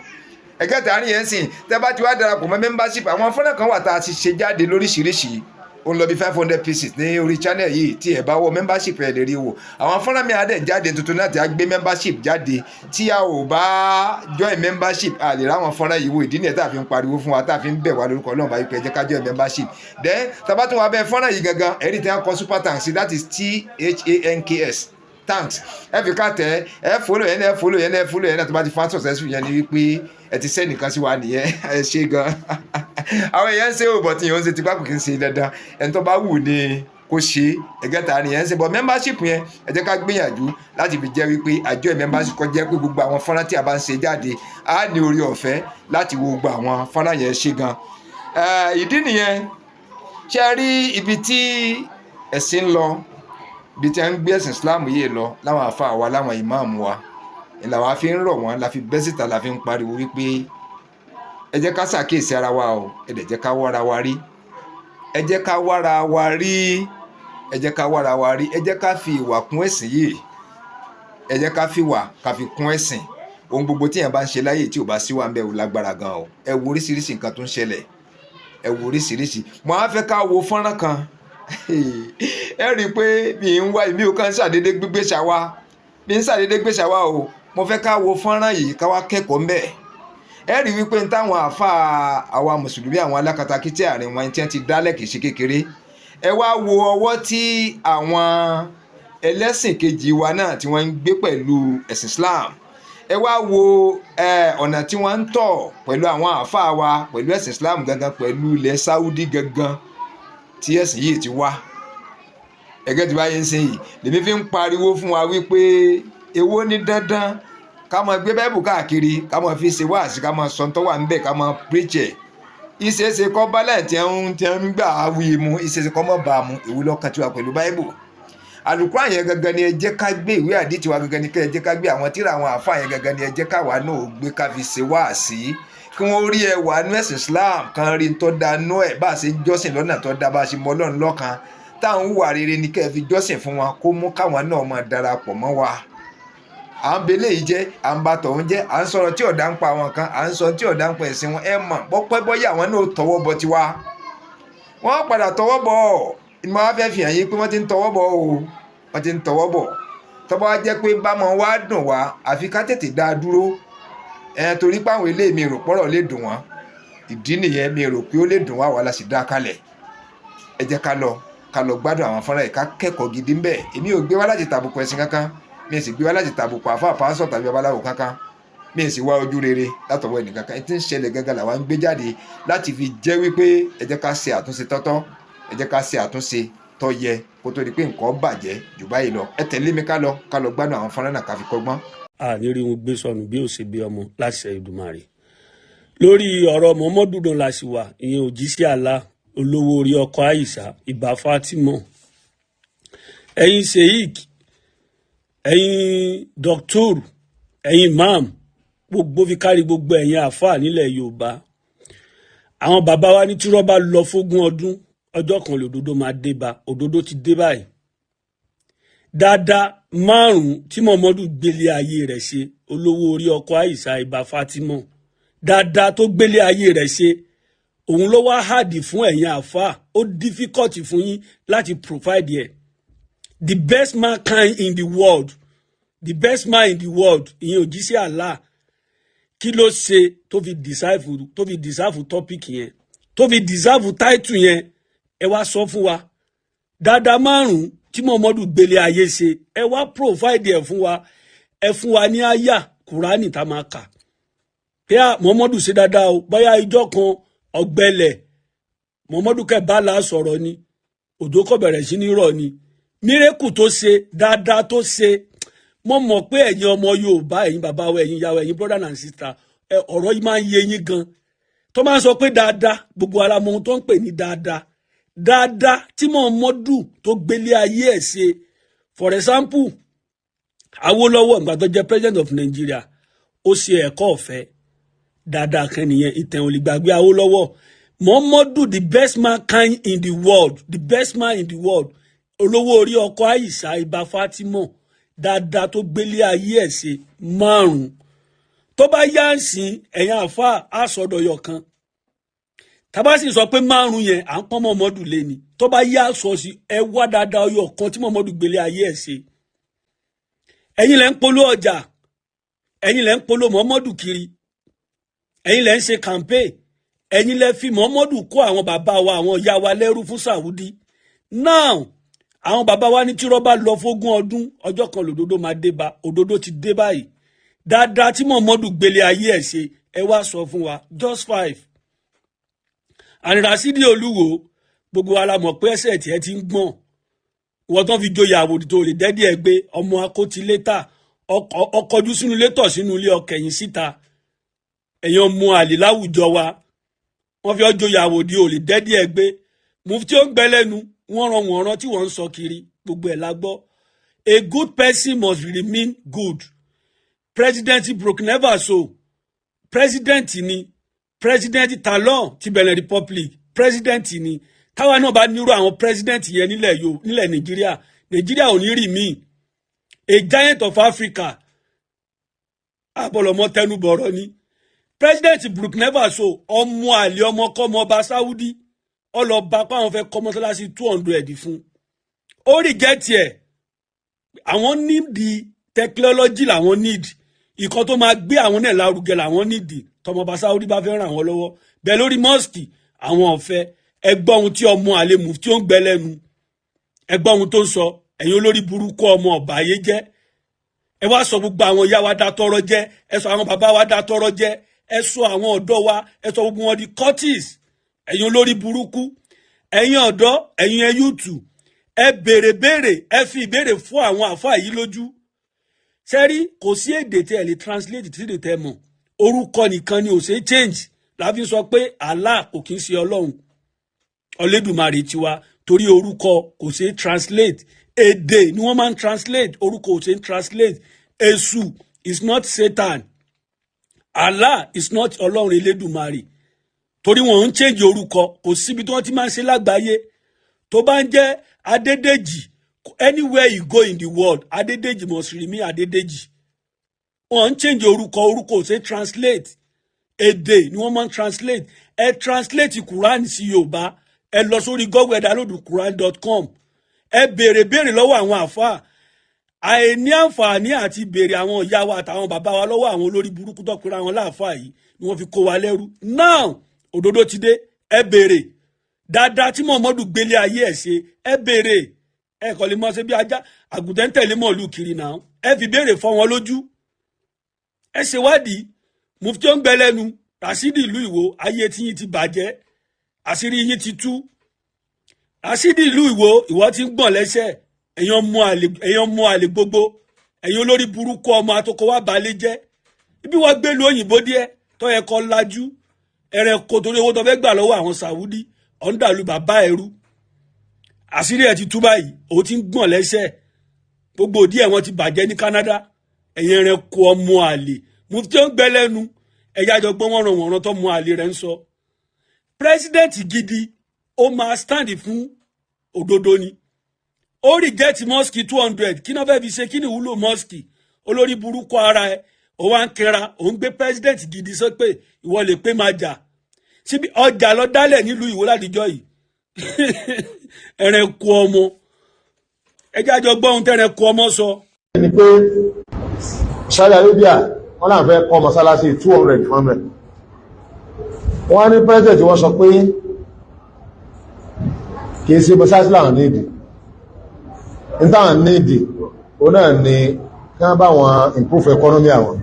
Ẹ̀kẹ́ta àárín yẹn sìn, tẹ́ bá ti wá darapọ̀ mọ́ membership, àwọn fọ́nrán kan wà tá a ti ṣe jáde lóríṣiríṣi. Ó ń lọ bí 500 pieces ní orí channel yìí. Tí ẹ bá wọ membership, ẹ lè rí wò. Àwọn fọ́nrán mi á dẹ̀ jáde tuntun náà tí a gbé membership jáde. Tí a ò bá join membership, a lè ráwọn fọ́nrán yìí wò. Ìdí nìyẹn tá a fi ń pariwo fún wa, tá a fi ń bẹ̀ wá lórúkọ Ọlọ́run báyìí pé ẹ jẹ́ ká join membership. Then tá bá tún wá bẹ́ẹ̀ fọ́nrán yìí gangan, ẹ̀rí tí wọ́n kọ super thanks sí, that is thanks, thanks. Ẹ fi ká tẹ, ẹ follow yẹn, ẹ follow yẹn, ẹ follow yẹn náà. Tó bá ti fún successful yẹn ni wípé ẹ ti send nǹkan sí wa nìyẹn. Ẹ ṣe gan. Àwọn èèyàn ń ṣe òbọ̀ tí èèyàn ń ṣe tipa, kò kí ń ṣe dandan. Ẹni tó bá wù ní kó ṣe. Ẹgẹta nìyẹn ń ṣe bọ membership yẹn. Ẹ jẹ́ ká gbìyànjú láti fi jẹ́ wípé àjọ membership kó jẹ́ pé gbogbo àwọn fọ́nrán tí a bá ń ṣe jáde, á ní orí ọ̀fẹ́ láti wo gbogbo àwọn fọ́nrán yẹn. Ṣe gan. Ìdí nìyẹn. Ṣe rí ibi tí ẹ̀sìn ń lọ, ibi tí a ń gbé ẹ̀sìn Islam yìí lọ, láwọn àfa wa, láwọn ìmáàmù wa, ìlà wa fi ń rọ̀ wọ́n, la fi bẹ́ síta, la fi ń pariwo wípé ẹ jẹ́ ká ṣàkíyèsí ara wa o. Ẹ dẹ̀ jẹ́ ká wára wa rí. Ẹ jẹ́ ká wára wa rí. Ẹ jẹ́ ká wára wa rí. Ẹ jẹ́ ká fi ìwà kún ẹ̀sìn yìí. Ẹ jẹ́ ká fi ìwà ká fi kún ẹ̀sìn. Ohun gbogbo tíyẹn bá ń ṣe láyè, tí ò bá sí wà ń bẹ̀, ò lágbára gan o. Ẹ wo oríṣiríṣi nǹkan tó ń ṣẹlẹ̀. Ẹ wo oríṣiríṣi. Mo á fẹ́ ká wo fọ́nrán kan. Ẹ rí i pé mi ń wá, mi ò kàn ṣàdédé gbígbé ṣàwá, mi ń ṣàdédé gbé ṣàwá o. Mo fẹ́ ká wo fọ́nrán yìí, ká wá kẹ́kọ̀ọ́ ńbẹ̀. Ẹ rí i wípé n táwọn àáfàá àwa mùsùlùmí, àwọn alákatakítí àárín wọn tí wọ́n ti dálẹ̀ kìí ṣe kékeré. Ẹ wá wo ọwọ́ tí àwọn ẹlẹ́sìn kejì wa náà tí wọ́n ń gbé pẹ̀lú ẹ̀sìn Islam. Ẹ wá wo ọ̀nà tí wọ́n ń tọ̀ pẹ̀lú àwọn àáfàá wa, pẹ̀lú ẹ̀sìn Islam gangan, pẹ̀lú ilẹ̀ Saudi gangan tí ẹ̀sìn yìí ti wá. Ẹgẹ́ tí báyìí ń sìn yìí, lèmi fi ń pariwo fún wa wípé èwo ní dandan ká máa gbé bẹ́ẹ̀bù káàkiri, ká máa fi ṣe wáàsí, ká máa sọ tó wà ńbẹ̀, ká máa preach ẹ̀? Ìṣeéṣe kọ́ bálẹ̀ tí ń gbà wí mu, ìṣeéṣe kọ́ mọ́ bá a mu. Ìwú lọ́kàn tiwa pẹ̀lú báíbù àlùkò yẹn gangan ni ẹ jẹ́ ká gbé. Ìwé àdìtì wa gangan ni ẹ jẹ́ ká gbé. Àwọn tíra àwọn àáfàá yẹn gangan ni ẹ jẹ́ káwa náà gbé, ká fi ṣe wáàsí, kí wọ́n rí ẹwà nú ẹ̀sìn Islam, kan rí tó da nú ẹ̀, bá a ṣe jọ́sìn lọ́nà tó da, bá a ṣe mọ Ọlọ́run lọ́kan, táwọn hùwà rere ni kẹ́ ẹ fi jọ́sìn fún wọn, kó mú káwọn náà máa darapọ̀ mọ́ wa. À ń belé yìí jẹ́, à ń ba tọ̀hún jẹ́, à ń sọ̀rọ̀ tí ọ̀dà ń pa àwọn kan, à ń sọ tí ọ̀dà ń pa ẹ̀sìn wọn. Ẹ mọ̀ bọ́pẹ́ bọ́yá àwọn náà tọwọ́ bọ tiwa, wọ́n padà tọwọ́ bọ̀. Ìmọ̀ wá fẹ́ fi hàn yín pé wọ́n ti ń tọwọ́ bọ̀ o, wọ́n ti ń tọwọ́ bọ̀. Tọ́ba wá jẹ́ pé bámọ̀ wá dùn wá, àfi ká tètè dá a dúró. Ẹ torí pé àwọn eléyìí, mi rò pọ́rọ̀ lè dùn wọ́n. Ìdí nìyẹn, mi rò pé ó lè dùn wá, wà la sì dá kalẹ̀. Ẹ jẹ́ ká lọ gbádùn àwọn fọ́nrán yìí, ká kẹ́kọ̀ọ́ gidi ń bẹ̀. Èmi ò gbé wá láti tàbùkù ẹ̀sìn kankan, mi sì gbé wá láti tàbùkù àfáà, pásọ̀ tàbí babaláwo kankan, mi sì wá ojú rere látọwọ́ ẹnì kankan. Ẹ ti ń ṣẹlẹ̀ gángan làwa ń gbé jáde láti fi jẹ́ wípé ẹ jẹ́ ká ṣe àtúnṣe tọ́tọ́, ẹ jẹ́ ká ṣe àtúnṣe tó yẹ kó tó di pé nǹkan bàjẹ́ jù báyìí lọ. Ẹ tẹ̀lé mi ká lọ gbádùn àwọn fọ́nrán náà, ká fi kọ́gbọ́n. Àní rí wọn gbé sọnù bí ó ṣe bí ọmọ láṣẹ Èdùmàrè. Lórí ọ̀rọ̀ Muhammadu náà la sì wà, ìyẹn òjíṣẹ́ Allah, olówó orí ọkọ Àìsà, ìbá Fatima. Ẹ̀yin sheik, ẹ̀yin doctor, ẹ̀yin imam, gbogbo fi kárí gbogbo ẹ̀yin àáfàá nílẹ̀ Yorùbá, àwọn bàbá wa ní tírọ́ bá lọ fógún ọdún, ọjọ́ kan lòdodo máa dé bá. Òdodo ti dé báyìí. Dáadáa márùn-ún tí Muhammadu gbélé ayé rẹ̀ ṣe, olówó orí ọkọ Àìsà, ìbá Fatima, dáadáa tó gbélé ayé rẹ̀ ṣe, òun ló wá hard fún ẹ̀yin àáfàá, ó difficult fún yín láti provide ẹ̀. The best mankind in the world, the best man in the world, ìyẹn òjíṣẹ́ Allah, kí ló ṣe tó fi deserve topic yẹn, tó fi deserve title yẹn? Ẹ wá sọ fún wa dáadáa márùn-ún tí Muhammadu gbélé ayé ṣe. Ẹ wá provide ẹ fún wa, ẹ fún wa ní àyà Kùránì tá máa kà pé à Muhammadu ṣe dáadáa o. Bóyá ìjọ kan ọ̀gbẹlẹ̀, Muhammadu kẹ bá la sọ̀rọ̀ ni, òjò kò bẹ̀rẹ̀ sí ní rọ̀ ni. Miracle tó ṣe, dáadáa tó ṣe. Mo mọ̀ pé ẹ̀yin ọmọ Yorùbá, ẹ̀yin bàbá wa, ẹ̀yin ìyá wa, ẹ̀yin brother and sister, ẹ ọ̀rọ̀ yìí máa ń yé yín gan. Tó máa ń sọ pé dáadáa, gbogbo ara mọ ohun tó ń pè ní dáadáa. Dáadáa tí Muhammadu tó gbélé ayé ẹ̀ ṣe, for example, Awólọ́wọ̀, ìgbà tó jẹ́ president of Nigeria, ó ṣe ẹ̀kọ́ ọ̀fẹ́. Dáadáa kan nìyẹn, ìtàn ò lè gbàgbé Awólọ́wọ̀. Muhammadu, the best mankind in the world, the best man in the world, olówó orí ọkọ Àìsà, ibà Fatima, dáadáa tó gbélé ayé ẹ̀ ṣe márùn-ún, tó bá yá ń sìn, ẹ̀yìn àfa àsọdọ̀yọ̀ kan. Tàbá sì sọ pé márùn yẹn, à ń pọ́n Muhammadu lé ni. Tó bá yá sọ sí, ẹ wá dáadáa ọyọ kan tí Muhammadu gbélé ayé ẹ̀ ṣe. Ẹ̀yin lẹ́ ń polówó ọjà, ẹ̀yin lẹ́ ń polówó Muhammadu kiri, ẹ̀yin lẹ́ ń ṣe campaign, ẹ̀yin lẹ́ fi Muhammadu kó àwọn bàbá wa, àwọn ìyá wa lẹ́rú fún Saudi. Now, àwọn bàbá wa ní tírọ́ bá lọ fógún ọdún, ọjọ́ kan lòdodo máa dé bá. Òdodo ti dé báyìí. Dáadáa tí Muhammadu gbélé ayé ẹ̀ ṣe, ẹ wá sọ fún wa, just five. And Rasidi Olúwo, gbogbo wa la mọ̀ pé ẹsẹ̀ tiẹ̀ ti ń gbọ̀n. Wọ́n tán fi joyè àwòdì tó lè dẹ́dí ẹ gbé ọmọ akótilétà, ọkọjú sínú létọ̀ sínú ilé, ọkẹyìn síta. Ẹ̀yin ọmọ àlè láwùjọ wa, wọ́n fi ọjọ́ àwòdì ò lè dẹ́dí ẹ gbé. Mufti ó ń gbẹ lẹ́nu wọ́n ran wọ́n ran tí wọ́n ń sọ kiri, gbogbo ẹ̀ la gbọ́. A good person must remain good. President Burkina Faso, president ni President Talon ti Benin Republic, president ni. Táwa náà bá nírú àwọn president yẹn nílẹ̀ yo nílẹ̀ Nàìjíríà, Nàìjíríà ò ní rí míì. A giant of Africa, àbọ̀lọ̀mọ tẹnubọ̀rọ̀ ni President Burkina Faso. Ọmọ àlè, ọmọkọ́mọ ọba Saudi, ọlọ́ba páwọn fẹ́ kọ́ mọ́sálásí 200 fún, ó reject ẹ̀. Àwọn need the technology, làwọn need ìkan tó máa gbé àwọn náà lárugẹ, làwọn need. Tọmọba Saudi bá fẹ́ ràn wọ́n lọ́wọ́ bẹ́ẹ̀ lórí mosque, àwọn ọ̀fẹ́. Ẹ gbọ́ ohun tí ọmọ àlè mufti ó ń gbẹ lẹ́nu, ẹ gbọ́ ohun tó ń sọ. Ẹ̀yin olórí burúkú, ọmọ ọ̀bàyé jẹ́, ẹ wá sọ gbogbo àwọn ìyá wa dá tọrọ jẹ, ẹ sọ àwọn bàbá wa dá tọrọ jẹ, ẹ sọ àwọn ọ̀dọ́ wa, ẹ sọ gbogbo wọn di cultists. Ẹ̀yin olórí burúkú, ẹ̀yin ọ̀dọ́, ẹ̀yin ẹ youth, ẹ béèrè béèrè, ẹ fi ìbéèrè fún àwọn àfáà yìí lójú. Sẹ́rí, kò sí èdè tí ẹ lè translate tí èdè tẹ mọ̀. Orúkọ nìkan ni ò ṣe change, la fi sọ pé Allah kò kí ń ṣe Ọlọ́run Ọlẹ́dùmarè tiwa, torí orúkọ kò ṣe translate. Èdè ni wọ́n máa ń translate, orúkọ ò ṣe translate. Èṣù is not Satan, Allah is not Ọlọ́run Elédùmarè, torí wọn ń change orúkọ. Kò síbi tí wọ́n ti máa ń ṣe lágbàáyé. Tó bá ń jẹ́ Adédèjì, anywhere you go in the world, Adédèjì must remain Adédèjì. Wọ́n ń change orúkọ, orúkọ ò ṣe translate, èdè ni wọ́n máa ń translate. Ẹ translate Quran sí Yorùbá, ẹ lọ sórí Google, ẹ download quran.com, ẹ béèrè béèrè lọ́wọ́ àwọn àfáà. Àìní àǹfààní àti béèrè àwọn ìyá wa àtàwọn bàbá wa lọ́wọ́ àwọn olórí burúkú tó pera wọn láàfáà yìí ni wọ́n fi kó wa lẹ́rú. Now òdodo ti dé, ẹ béèrè dáadáa tí Muhammadu gbélé ayé ẹ̀ ṣe, ẹ béèrè. Ẹ kàn lè mọ ṣe bí ajá àgùntàn ń tẹ̀lé mọ̀lú kiri náà. Ẹ fi béèrè fọ́ wọn lójú, ẹ ṣèwádìí. Mufti ó ń gbẹ lẹ́nu Rasidi ìlú Ìwó, ayé tí yín ti bàjẹ́, àṣírí yín ti tú. Rasidi ìlú Ìwó, ìwọ ti ń gbọ̀n lẹ́sẹ̀. Ẹ̀yàn mú àlè gbogbo, ẹ̀yin olórí burúkú ọmọ àtọkọ wa balẹ̀ jẹ́. Ibi wọ́n gbé lu òyìnbó díẹ̀ tó yẹ kó lajú ẹ̀rẹ̀ kò torí owó tó fẹ́ gbà lọ́wọ́ àwọn Sàwúdí, ọ̀ndàlú bàbá ẹrú. Àṣírí ẹ̀ ti tú báyìí, òun ti ń gbọ̀n lẹ́sẹ̀. Gbogbo òdí ẹ̀ wọ́n ti bàjẹ́ ní Canada. Ẹ̀yin ẹ̀rẹ̀ kó ọmọ àlè, mufti ó ń gbẹ lẹ́nu, ẹ̀yà àjọ gbọ́n wọ́n ràn wọ́n tó mú àlè rẹ̀ ń sọ. President gidi ó máa stand fún òdodo ni. Ó reject mosque 200. Kí náà fẹ́ fi ṣe? Kí ni ìwúlò mosque? Olórí burúkú ara ẹ, ó wá ń kẹra, ó ń gbé president gidi sọ pé ìwọ lè pé máa jà síbi ọjà lọ dálẹ̀ nílùú Ìwó látijọ́ yìí. Ẹ̀rẹ̀ kú ọmọ, ẹjẹ́ àjọ gbọ́ ohun tẹ́rẹ̀ kú ọmọ sọ. Ni pé Saudi Arabia wọ́n náà fẹ́ kọ́ mọ́sálásí 200 100. Wọ́n ní president wọ́n sọ pé kìí ṣe mọ́sálásí làwọn nídìí, ní táwọn nídìí ó náà ni kí wọ́n bá wọn improve economy àwọn,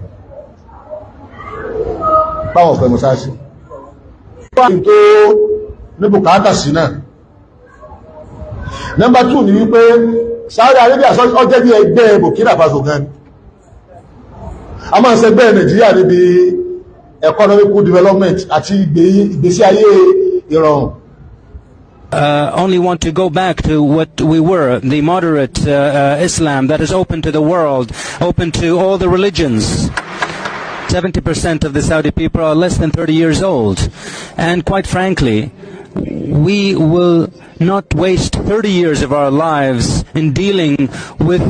báwọn fẹ́ mọ́sálásí wọ́n tó ní bùkátà sí náà. Number two ni wípé Saudi Arabia ó jẹ́ bí ẹgbẹ́ Burkina Faso gan ni. A máa ń ṣẹgbẹ́ Nàìjíríà níbi economic development àti ìgbésí ayé ìrọ̀rùn. Only want to go back to what we were, the moderate Islam that is open to the world, open to all the religions. 70% of the Saudi people are less than 30 years old. And quite frankly, we will not waste 30 years of our lives in dealing with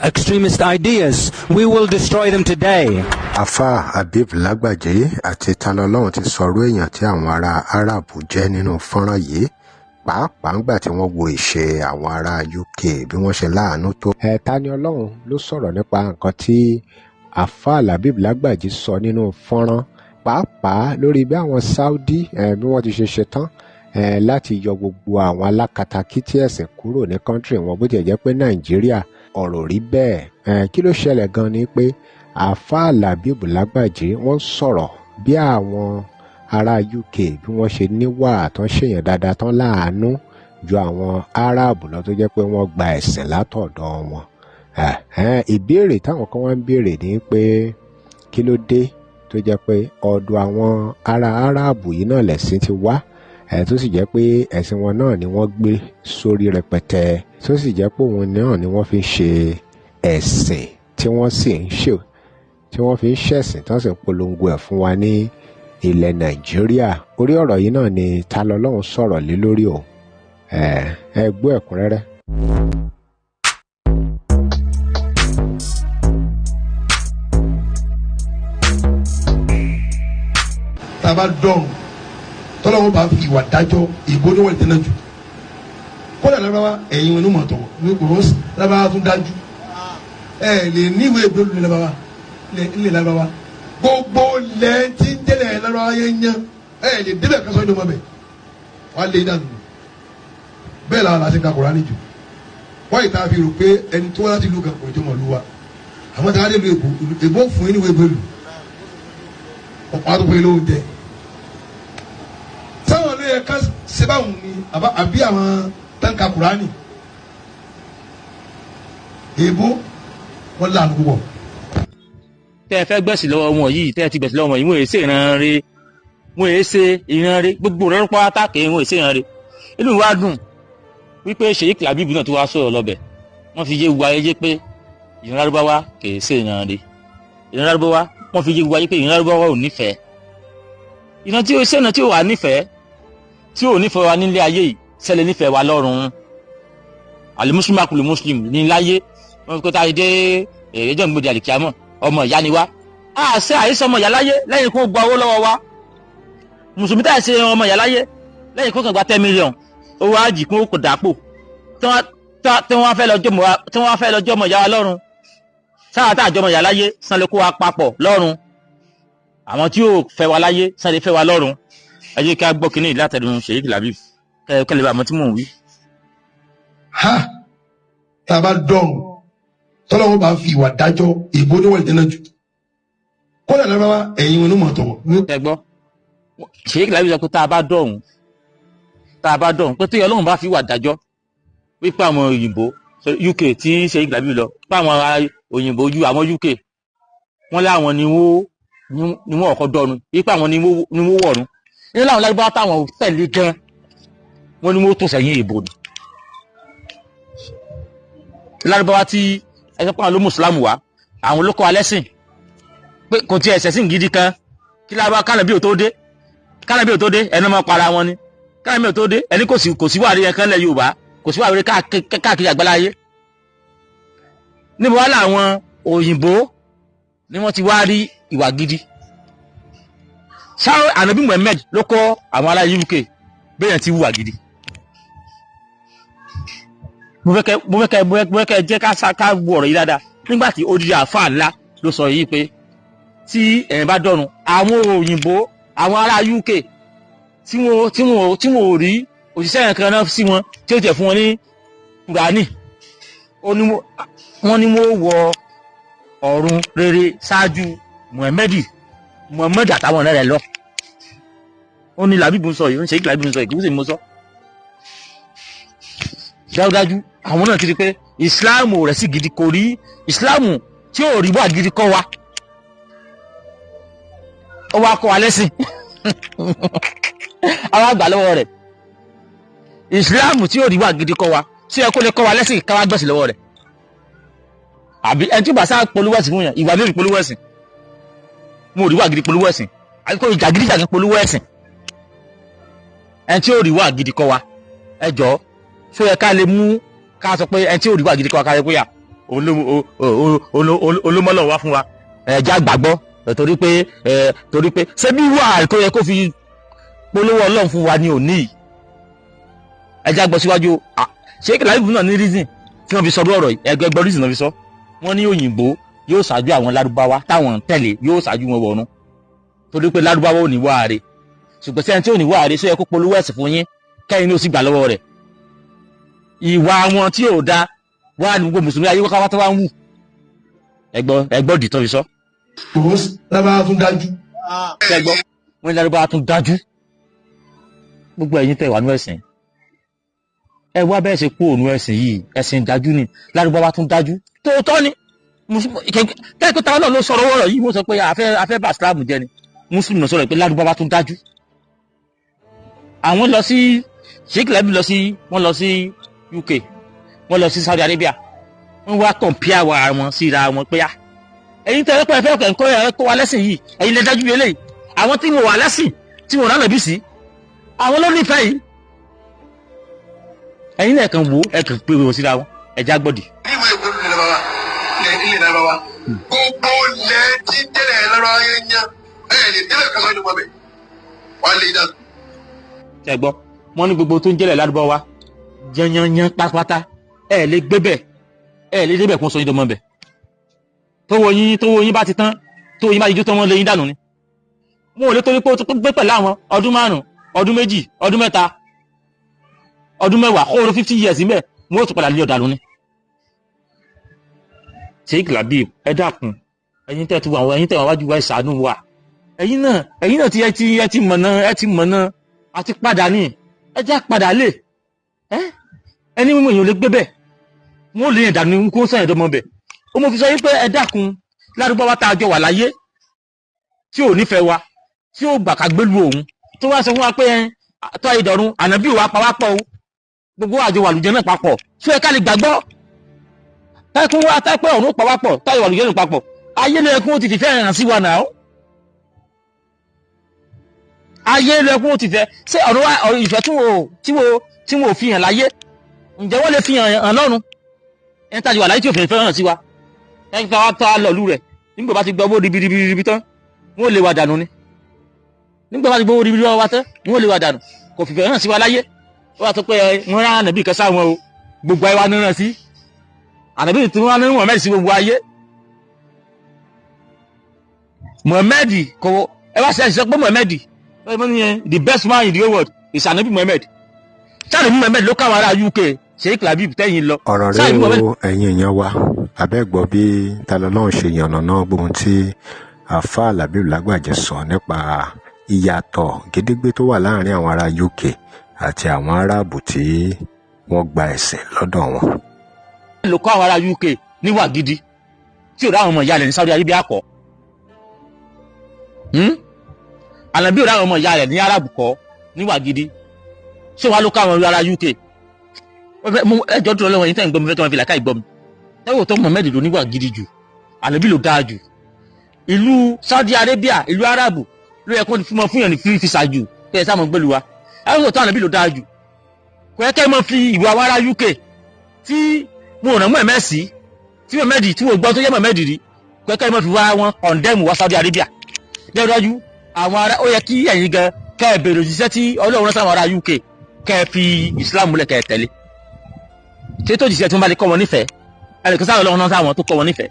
extremist ideas. We will destroy them today. Afa Habib Lágbàjì àti Talọlọ́run ti sọ̀rọ̀ èèyàn tí àwọn ará Arab jẹ́ nínú fọ́nrán yìí, pàápàá ńgbà tí wọ́n wo ìṣe àwọn ará UK bí wọ́n ṣe láàánú tó. Ẹ Tani Ọlọ́run ló sọ̀rọ̀ nípa nǹkan tí Afa Habib Lágbàjì sọ nínú fọ́nrán, pàápàá lórí bí àwọn Saudi bí wọ́n ti ṣe ṣetán láti yọ gbogbo àwọn alákatakítí ẹ̀sìn kúrò ní country wọn, bó tiẹ̀ jẹ́ pé Nàìjíríà ọ̀rọ̀ rí bẹ́ẹ̀. Kí ló ṣẹlẹ̀ gan ni pé Afa Habib Lágbàjì wọ́n sọ̀rọ̀ bí àwọn ará UK bí wọ́n ṣe níwà tán, ṣèyàn dáadáa tán, láàánú ju àwọn Arab lọ, tó jẹ́ pé wọ́n gba ẹ̀sìn látọ̀dọ̀ wọn. Ìbéèrè táwọn kan wá ń béèrè ni pé kí ló dé tó jẹ́ pé ọ̀dọ̀ àwọn ará Arab yìí náà lẹ̀sìn ti wá, tó sì jẹ́ pé ẹ̀sìn wọn náà ni wọ́n gbé sórí rẹpẹtẹ, tó sì jẹ́ pé òun náà ni wọ́n fi ń ṣe ẹ̀sìn tí wọ́n sì ń ṣe, tí wọ́n fi ń ṣẹ̀sìn, tí wọ́n sì ń polongo ẹ̀ fún wa ní ilẹ̀ Nàìjíríà. Orí ọ̀rọ̀ yìí náà ni Ta lọ́lọ́run sọ̀rọ̀ lé lórí o. Ẹ gbọ́ ẹ̀kúnrẹ́rẹ́. Tá a bá dọ̀rùn, tọ́lọ́wọ́n bá fi ìwà dájọ́ ìbò ní wọ́n lè tẹ́lẹ̀ jù kọ́lá lábáwá ẹ̀yin wọn ní mọ̀tọ́ ní kòrò lábáwá tún dájú. Ẹ lè níwèé ìgbélú ní lábáwá ilé lábáwá gbogbo lẹ́ẹ̀tí ń jẹ́lẹ̀ lábáwá yẹn yẹn. Ẹ lè débẹ̀ kásán ní ọmọ bẹ̀ wọ́n á lé dànù. Bẹ́ẹ̀ làwọn làásì ń ka Kùránì jù wọ́n yìí tá a fi rò pé ẹni tó wá láti ìlú kan kò ní tó mọ̀ lú wa. Àmọ́ tá a dé lu èbó, èbó fún yín níwèé ìgbélú, ọ̀pọ̀ àtúntò yìí ló ń jẹ sáwọn ló yẹ ká sẹ́bàwọ̀n ni àbí àwọn táǹkà Kùránì èbó wọn lànà púpọ̀. Tẹ́ ẹ fẹ́ gbẹ̀sì lọ́wọ́ wọn yìí, tẹ́ ẹ ti gbẹ̀sì lọ́wọ́ wọn yìí, wọ́n èé ṣe ìran re, wọ́n èé ṣe ìran re, gbogbo rẹ̀ ń pa táàkì, wọ́n èé ṣe ìran re. Inú wa dùn wípé Sheikh Labib náà tó wá sọ̀rọ̀ lọ́bẹ̀, wọ́n fi yé wa yé pé ìran Lárúbáwá kìí ṣe ìran re. Ìran Lárúbáwá, wọ́n fi yé wa yé pé ìran Lárúbáwá ò nífẹ̀ẹ́ ìran tí ó ṣe ìran tí ò wà nífẹ̀ẹ́, tí ò nífẹ̀ẹ́ wa nílé ayé yìí, ṣẹlẹ̀ nífẹ̀ẹ́ wa lọ́run. Alimuslim akulu muslim ní láyé wọn kó tá a dé èrèjọ́ ìgbòdì àlìkíámọ̀, ọmọ ìyá ni wá. A ṣe àìsàn ọmọ ìyá láyé lẹ́yìn kó gba owó lọ́wọ́ wa. Mùsùlùmí tá a ṣe ọmọ ìyá láyé lẹ́yìn kó kàn gba 10 million owó àjì kó kò dàpò tí wọ́n fẹ́ lọ́jọ́ ọmọ ìyá wa lọ́run. Sáà tá àjọmọ̀ ìyá láyé sàn lè kó wa papọ̀ lọ́run. Àwọn tí yóò fẹ́ wa láyé sàn lè fẹ́ wa lọ́run. Ẹ jẹ́ kí a gbọ́ kínní látẹnu Sheikh Labib kẹ́lẹ́ bá mọ tí mò ń wí. Ha, tá a bá dọ̀rùn tọ́lọ́wọ́ bá fi ìwà dájọ́ ìbò ní wọ́n ìdẹ́nà jù kódà lọ́wọ́ ẹ̀yin wọn ló mọ̀ tọ̀wọ̀. Ẹ gbọ́, Sheikh Labib sọ pé tá a bá dọ̀rùn, tá a bá dọ̀rùn, pé tí Ọlọ́run bá fi ìwà dájọ́, wípé àwọn òyìnbó UK tí Sheikh Labib lọ, pé àwọn òyìnbó ju àwọn UK wọ́n láwọn ni wọ́n ọ̀kọ́ dọ̀run, wípé àwọn ni wọ́n wọ̀run ní láwọn lárúbáwá táwọn tẹ̀lé gan, wọ́n ní wọ́n tó sẹ́yìn ìbò ni. Lárúbáwá tí ẹsẹ̀ pọ́n ló mùsùlámù wá, àwọn ló kọ́ alẹ́ sìn pé kò tí ẹsẹ̀ sìn gidi kan kí lárúbáwá kánàbí ò tó dé, kánàbí ò tó dé ẹni máa para wọn ni, kánàbí ò tó dé ẹni kò sí wàrí ẹ̀kan lẹ̀ Yorùbá, kò sí wàrí káàkiri àgbáláyé. Níbo wá làwọn òyìnbó ni wọ́n ti wá rí ìwà gidi? Sáà Ànábì Muhammad ló kọ́ àwọn ará UK bẹ́ẹ̀ ti wùwà gidi. Mo fẹ́ kẹ́ jẹ́ ká wo ọ̀rọ̀ yìí dáadáa. Nígbà tí odidi àáfàá ńlá ló sọ yìí pé tí ẹ̀yin bá dọ̀run, àwọn òyìnbó, àwọn ará UK tí wọ́n ò rí òṣìṣẹ́ yẹn kan náà sí wọn tí ó jẹ́ fún wọn ní Kùránì, wọ́n ní wọ́n wọ ọ̀run rere ṣáájú Muhammad àtàwọn ọ̀rẹ́ rẹ̀ lọ. Ó ní Làbíbù ń sọ yìí, ó ń ṣe Làbíbù ń sọ yìí, kì í sì mú sọ. Dájúdájú àwọn náà ti rí pé ìsìláàmù rẹ̀ sì gidi, kò rí ìsìláàmù tí ò rí wà gidi kọ́ wa, ó wá kọ́ wa lẹ́sìn àwọn àgbà lọ́wọ́ rẹ̀. Ìsìláàmù tí ò rí wà gidi kọ́ wa, tí ẹ kó lè kọ́ wa lẹ́sìn káwá gbẹ̀sìn lọ́wọ́ rẹ̀. Àbí ẹni tí ó bá sá polówó ẹ̀sìn fún yàn, ìwà lórí polówó ẹ̀sìn, mo rí wà gidi polówó ẹ̀sìn, àbí kò jàgídíjàgí polówó ẹ̀sìn. Ẹni tí ò rí wà gidi kọ́ wa, ẹ jọ̀ọ́, ṣó yẹ ká lè mú ká sọ pé ẹni tí ò rí wà gidi kọ́ wa ká lè pé yà olómọlọ wá fún wa, ẹ já gbàgbọ́ torí pé ṣé bí wà tó yẹ kó fi polówó Ọlọ́run fún wa ní òní yìí. Ẹ já gbọ́ síwájú. Ṣé Làbíbù náà ní reason tí wọ́n fi sọ ọ̀rọ̀ yìí? Ẹgbẹ́ reason náà fi sọ. Wọ́n ní òyìnbó yóò ṣáájú àwọn lárúbáwá táwọn ń tẹ̀lé, yóò ṣáájú wọn wọ̀run torí pé lárúbáwá ò ní wáre. Ṣùgbọ́n sí ẹni tí ò ní wáre, ṣó yẹ kó polówó ẹ̀sìn fún yín kẹ́yìn ní ó sì gbà lọ́wọ́ rẹ̀? Ìwà wọn tí ò da wà ní gbogbo mùsùlùmí ayé wákàtí wá ń wù. Ẹgbọ́ dìtọ́ fi sọ. Lárúbáwá tún dájú. Ẹgbọ́ wọn ní lárúbáwá tún dájú. Gbogbo ẹ̀yin tẹ́ wà nú ẹ̀sìn, ẹ wá bẹ́ẹ̀ ṣe kú ònú ẹ̀sìn yìí, ẹ̀sìn dájú ni, lárúbáwá tún dájú. Tòótọ́ ni kẹ́kọ̀ọ́ táwọn náà ló sọ̀rọ̀ wọ̀rọ̀ yìí, wọ́n sọ pé afẹ́ bá ìsìlámù jẹ́ ni. Mùsùlùmí sọ̀rọ̀ pé lárúbáwá tún dájú. Àwọn lọ sí Sheikh Labib lọ sí, wọ́n lọ sí UK, wọ́n lọ sí Saudi Arabia, wọ́n wá kọ̀ǹpìà wa wọn síra wọn pé ẹ̀yin tẹ́lẹ̀ pé ẹ̀fẹ́ kọ́ ẹ̀ kó wa lẹ́sìn yìí, ẹ̀yin lè dájú eléyìí. Àwọn tí wọ́n wà lẹ́sìn tí wọ́n rán lẹ́bí sí, àwọn ló nífẹ̀ẹ́ yìí. Ẹ̀yin náà kàn wò ẹ̀ kàn pé wọ́n síra wọn, ẹ̀já gbọ́dì. Níwèé ìwé ilẹ̀ bàbá ilẹ̀ lárúbáwá gbogbo lẹ tí tẹ́lẹ̀ lárúbáwá yẹn yẹn ẹ̀ lè tẹ́lẹ̀ kan sọ́ọ́ ní wọ́n bẹ̀ wọ́n lè dá. Ṣé gbọ́, wọ́n ní gbogbo tó ń jẹ́lẹ̀ lárúbáwá yanyanyan pátápátá, ẹ lè gbé bẹ̀, ẹ lè débẹ̀ kún sọ yín dọmọ bẹ̀. Tówó yín bá ti tán, tówó yín bá ti jó tán, wọ́n lé yín dànù ni. Wọn ò lè torí pé ó ti gbé pẹ̀lú àwọn ọdún 5, ọdún 2, ọdún 3, ọdún 10, kó o 50 years níbẹ̀, wọn ò tún padà lé ọ̀dàlú ni. Sheikh Labib, ẹ dákun, ẹ̀yin tẹ́ ti wà, ẹ̀yin tẹ́ wà wájú wa, ẹ ṣàánú wa. Ẹ̀yin náà ti ẹ ti mọ̀nà, ẹ ti mọ̀nà, àti padà ní, ẹ já padà lé. Ẹni mímú èèyàn lè gbé bẹ́ẹ̀, wọn ò lè yẹn dànù kó sàn ẹ̀dọ́mọ bẹ̀. Ó mo fi sọ wípé ẹ dákun, lárúbáwá tá a jọ wà láyé tí ò nífẹ̀ẹ́ wa, tí ò gbà ká gbélu òun, tó wá sọ fún wa pé tọ́ ìdọ̀run ànábì wa pa wá pọ̀ o, gbogbo àjọ wàlújẹ náà papọ̀, ṣé ẹ ká lè gbàgbọ́ táìkún wá táìpẹ́ ọ̀run pa wá pọ̀, táìwà wàlújẹ náà papọ̀, ayé lẹ́kún ti fìfẹ́ hàn sí wa náà. Ayé lẹ́kún ti fẹ́ ṣé ọ̀run wa ìfẹ́ tí wọ́n fi hàn láyé, ǹjẹ́ wọ́n lè fi hàn lọ́run? Ẹni tàbí wà láyé tí ò fẹ́ hàn sí wa, ẹni tí wọ́n tá lọ́ọ̀lù rẹ̀ nígbà bá ti gbọ́ owó ribiribi tán, wọ́n lè wa dànù ni. Nígbà bá ti gbọ́ owó ribiribi wa tán, wọ́n lè wa dànù, kò fìfẹ́ hàn sí wa láyé. Ó wà tó pé wọ́n rán ànàbì kan sáwọn o, gbogbo ayé wa ní ràn sí ànàbì tí wọ́n ní wọ́n mẹ́rin sí gbogbo ayé. Muhammed kò ẹ wá ṣe àṣìṣe pé Muhammed the best man in the whole world is Anabi Muhammed. Ṣáà ní Muhammed ló káwọn ará UK Sheikh Labib tẹ́yìn lọ. Ọ̀rọ̀ Ṣáà rẹ ní Muhammed o, ẹ̀yin èèyàn wa, abẹ́gbọ́ bí Talọ́lọ́run ṣe yànnàná gbogbo ohun tí àáfàá Labib Lágbàjì sọ nípa ìyàtọ̀ gédégbé tó wà láàrin àwọn ará UK àti àwọn aráàbù tí wọ́n gba ẹ̀sìn lọ́dọ̀ wọn. Ló kọ́ àwọn ará UK níwà gidi tí ò ráwọn ọmọ ìyá rẹ̀ ní Saudi Arabia kọ́. Àlàbí ò ráwọn ọmọ ìyá rẹ̀ ní Arab kọ́ níwà gidi. Ṣé wàá ló kọ́ àwọn ará UK? Ẹjọ́ dúró lọ́wọ́ yín tẹ́ ń gbọ́ mi, fẹ́ kí wọ́n fi làákàyè gbọ́ mi. Ẹ wò tó Muhammed ló níwà gidi jù, Àlàbí ló dáa jù. Ìlú Saudi Arabia, ìlú Arabu ló yẹ kó fún mọ fún yàn ní free visa jù kẹ́ ẹ sáà mọ̀ gbẹ́lu wa. Ẹ wò tó Àlàbí ló dáa jù. Kò yẹ kẹ́ ẹ mọ̀ fi ìwà àwọn ará UK tí wọn ò rán Muhammed sí, tí Muhammed tí wọn gbọ́ tó yẹ Muhammed rí, kò yẹ kẹ́ ẹ mọ̀ fi wá wọn condemn wá Saudi Arabia. Dájúdájú àwọn ará ó yẹ kí ẹ̀yin gan kẹ́ ẹ bèrè òṣìṣẹ́ tí Ọlọ́run rán sáwọn ará UK kẹ́ ẹ fi Islam múlẹ̀ kẹ́ ẹ tẹ̀lé. Ṣé tó jìṣẹ́ tí wọ́n bá lè kọ́ wọn nífẹ̀ẹ́ ẹnìkan sáwọn Ọlọ́run rán sáwọn tó kọ́ wọn nífẹ̀ẹ́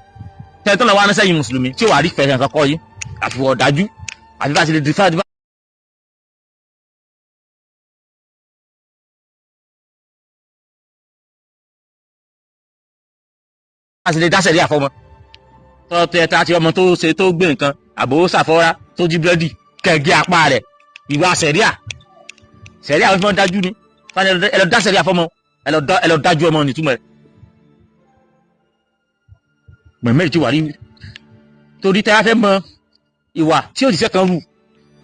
tẹ́ tó lọ wá ránṣẹ́ yìí mùsùlùmí tí ò wá rí fẹ́ kankan kọ́ yín àfiwọ́ ọ̀dájú àfi bá ti lè dìfá bá ti lè dáṣẹ̀ rí àfọmọ́ tọ́tẹ́ tá a ti ọmọ tó ṣe tó gbé nǹkan àbò ṣàfọ́ra tó jí búrẹ́dì kẹ̀gẹ́ apá rẹ̀ ìwà sẹ̀ríà sẹ̀ríà wọn fi wọn dájú ni ẹ lọ dá sẹ̀ríà fọmọ ẹ lọ dájú ọmọ nìtúmọ̀ rẹ̀. Muhammed ti wà rí torí tẹ́ a fẹ́ mọ ìwà tí òṣìṣẹ́ kan wù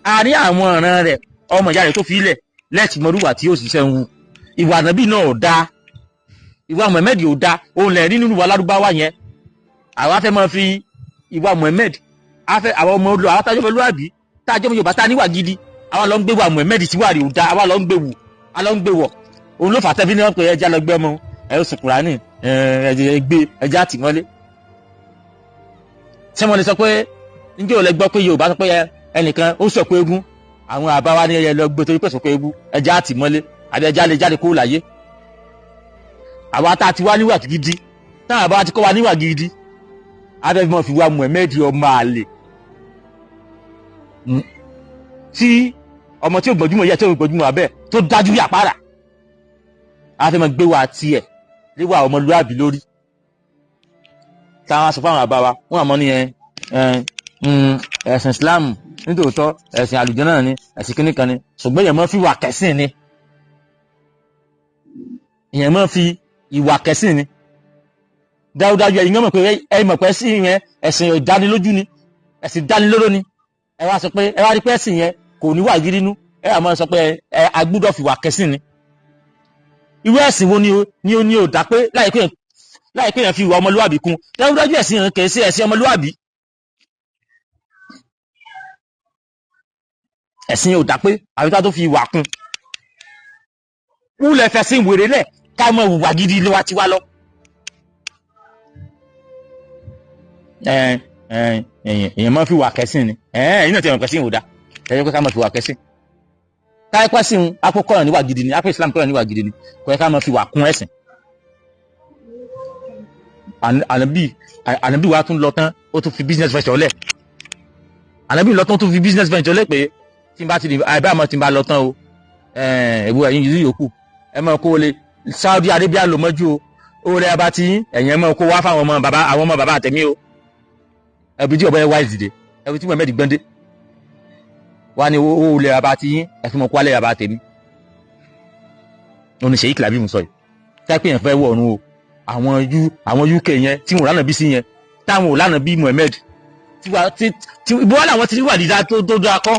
àárín àwọn ọ̀ràn rẹ̀ ọmọ ìyá rẹ̀ tó fi ilẹ̀ lẹ́ẹ̀tì mọ́rúwà tí òṣìṣẹ́ ń wù. Ìwà ànábì náà ò dáa, ìwà Muhammed ò dáa, òun lẹ̀ rí nínú ìwà lárúbáwá yẹn. Àwa fẹ́ máa fi ìwà Muhammed, àwọn ọmọ olú àwọn tájọ́ ọmọlúwàbí tájọ́ ọmọ Yorùbá tá níwà gidi, àwa lọ ń gbé wà Muhammed tí wà rí ò dáa, àwa lọ ń gbé wù, àwa lọ ń gbé wọ̀. Òun ló fà tẹ́fí ní wọn pé ẹja lọ gbé ọmọ ẹ ó sùn Kùránì ẹ gbé ẹja àtìmọ́lé. Ṣé wọn lè sọ pé njẹ́ ò lè gbọ́ pé Yorùbá sọ pé ẹnìkan ó sọ pé eégún àwọn àbá wa ní ẹyẹ lọ gbé torí pé sọ pé eégún ẹja àtìmọ́lé àbí ẹja lè jáde kúrò láyé. Àwa tá a ti wá níwà gidi, táwọn àbá ti kọ́ wa níwà gidi, abẹ́bí mọ̀ fi wá Muhammed ọmọ àlè tí ọmọ tí ò gbọ́njúmọ̀ yẹ tí ò gbọ́njúmọ̀ abẹ́ tó dájú bí àpárá, a fẹ́ mọ̀ gbé wa tiẹ̀ léwà ọmọlúwàbí lórí. Táwọn aṣọ fáwọn àbá wa wọn àmọ́ ní ẹ̀sìn Islam nítòótọ́ ẹ̀sìn àlùjànnà ni ẹ̀sìn kínní kan ni, ṣùgbọ́n èèyàn máa fi ìwà kẹ̀sìn ni, èèyàn máa fi ìwà kẹ̀sìn ni. Dájúdájú ẹ̀yin mọ̀ pé ẹ mọ̀ pé ẹ̀sìn yẹn ẹ̀sìn ìdánilójú ni, ẹ̀sìn ìdánilóró ni. Ẹ wá sọ pé ẹ wá rí pé ẹ̀sìn yẹn kò ní wà gírí nú, ẹ wà máa sọ pé ẹ agbúdọ̀ fi wà kẹ̀sìn ni. Irú ẹ̀sìn wo ni ó ní ò dá pé láì pé èèyàn fi ìwà ọmọlúwàbí kún? Dájúdájú ẹ̀sìn yẹn kìí ṣe ẹ̀sìn ọmọlúwàbí. Ẹ̀sìn yẹn ò dá pé àbí tá tó fi ìwà kún. Wúlẹ̀ fẹ̀sìn wèrè lẹ̀ ká mọ ìwà gidi lé wa tiwa lọ. Èèyàn máa fi wà kẹ́sìn ni, ẹ̀yin náà ti mọ̀ kẹ́sìn ò dá, ẹ̀yin pé ká máa fi wà kẹ́sìn. Káyọ̀ pẹ́ sìn akó kọ́yàn níwà gidi ni, akó Islam kọ́yàn níwà gidi ni, kò yẹ ká máa fi wà kún ẹ̀sìn. Ànábì wa tún lọ tán, ó tún fi business venture lẹ̀. Ànábì lọ tán, ó tún fi business venture lẹ̀ pé tí n bá ti àìbá àmọ́ tí n bá lọ tán o, ẹ̀wù ẹ̀yin yìí yòókù ẹ máa kó lè Saudi Arabia lò mọ́jú o, ó rẹ̀ abá tí ẹ̀yin ẹ máa kó wá fáwọn ọmọ bàbá àwọn ọmọ bàbá àtẹ̀mí o. Ẹbí tí ọba yẹn wáyé dìde, ẹbí tí Muhammed gbẹ́ndé wá ní owó ilẹ̀ bàbá tí yín ẹ̀fún mọ̀ kwálẹ̀ bàbá tèmi. Òun ni Sheikh Labib sọ yìí táìpé yẹn fẹ́ wọ̀ ọ̀run o, àwọn UK yẹn tí wọn ò lánàá bí sí yẹn, táwọn ò lánàá bí Muhammed tí ibo wà láwọn ti wà dídá tó dáa kọ́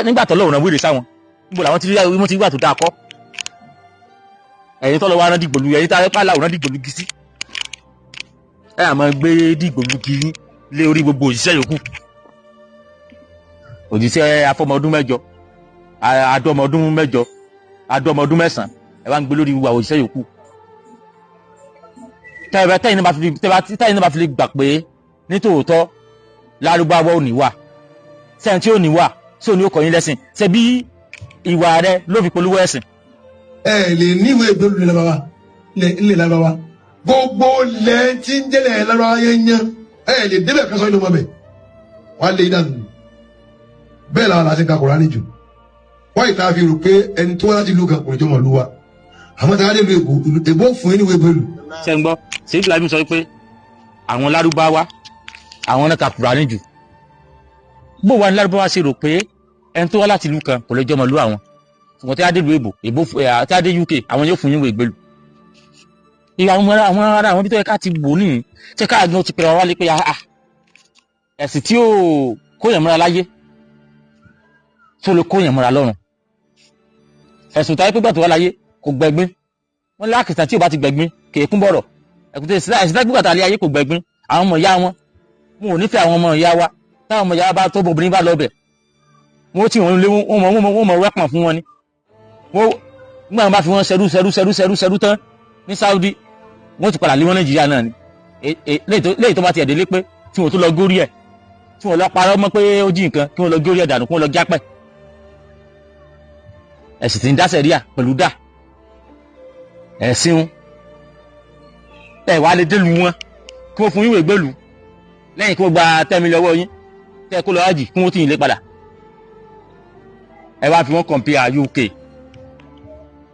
nígbà tó lọ́wọ́ náà wíìrì sáwọn níbo làwọn ti wọ́n ti wà tó dáa kọ́. Ẹ̀yin tó lọ́wọ́ rán dìgbòlu, ẹ̀yin tá a pàlà òrán dìgbòlu gidi sí, ẹ àmọ́ gbé dìgbòlu kiri lé orí gbogbo òṣìṣẹ́ yòókù. Òṣìṣẹ́ afọmọdún mẹ́jọ, adọmọdún mẹ́jọ, adọmọdún mẹ́sàn-án, ẹ wá ń gbé lórí gbogbo àwọn òṣìṣẹ́ yòókù. Tẹ́yìn náà bá fi lè gbà pé nítòótọ́ lárúbáwá ò ní wà, sẹ́yìn tí ò ní wà sí òní ó kọ́ yín lẹ́sìn, ṣe bí ìwà rẹ ló fi polówó ẹ̀sìn. Ẹ lè níwèé ìgbélú ilẹ̀ bàbá ilẹ̀ lábáwá gbogbo lẹ́ẹ̀ tí ń jẹ́lẹ̀ lábáwá yẹn yẹn Ẹ lè débẹ̀ kásán inú mọ́bẹ̀ wọ́n á lé iná nù. Bẹ́ẹ̀ làwọn làásì ń ka Kùránì jù. Wọ́n ìta fi rò pé ẹni tó wá láti ìlú kan kò ní jọmọ̀ lú wa. Àmọ́ tá a dé ìlú Èkó, Èbó fún yín ní ìwé pẹ̀lú. Ṣe ń gbọ́, Sheikh Labib sọ pé àwọn Lárúbáwá, àwọn náà ka Kùránì jù. Bó wa ní Lárúbáwá ṣe rò pé ẹni tó wá láti ìlú kan kò lè jọmọ lú àwọn, ṣùgbọ́n tí a dé ìlú èbò èbó, tí a dé UK, àwọn yóò fún yín ìwé ìgbélú. Ìyá àwọn ará àwọn bí tó yẹ ká ti wò ní ṣé ká gan ti pèrè wá wálé pé ah, ẹ̀sìn tí ó kóyàn mọ́ra láyé tó lè kóyàn mọ́ra lọ́run, ẹ̀sùn táyé pé gbà tó wá láyé kò gbẹ̀gbín wọn lákìtà tí ò bá ti gbẹ̀gbín kì í kún bọ̀rọ̀. Ẹ̀kútẹ́ ẹ̀sìn táyé pé gbà tó ayé kò gbẹ̀gbín, àwọn ọmọ ìyá wọn, wọn ò nífẹ̀ẹ́ àwọn ọmọ ìyá wa. Táwọn ọmọ ìyá wa bá tó obìnrin bá lọ bẹ̀, wọ́n tí wọ́n lé wọ́n mọ̀ wẹ́pọ̀n fún wọn ni. Wọ́n nígbà wọn bá fi wọn ṣẹrú ṣẹrú ṣẹrú ṣẹrú ṣẹrú tán ní Saudi, wọ́n ti padà lé wọn Nàìjíríà náà ni. Léyìí tó bá tiẹ̀ délé pé tí wọ́n tó lọ górí ẹ̀, tí wọ́n lọ parọ́ mọ́ pé ó jí nǹkan, kí wọ́n lọ górí ẹ̀ dànù, kí wọ́n lọ jápẹ́. Ẹ̀sìn tí ń dá sẹ̀ríà pẹ̀lú dà ẹ̀sìn ẹ̀ wá lè délu wọn kí wọ́n fún yín ìwé gbèlú lẹ́yìn kí wọ́n gba 10 million ọwọ́ yín tẹ́ ẹ kó lọ ájì, kí wọ́n tì yín lé padà. Ẹ wá fi wọ́n compare UK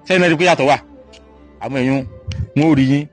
sẹ́yìn mẹ́rin pé yàtọ̀ wà, àwọn èèyàn wọn ò rí yín.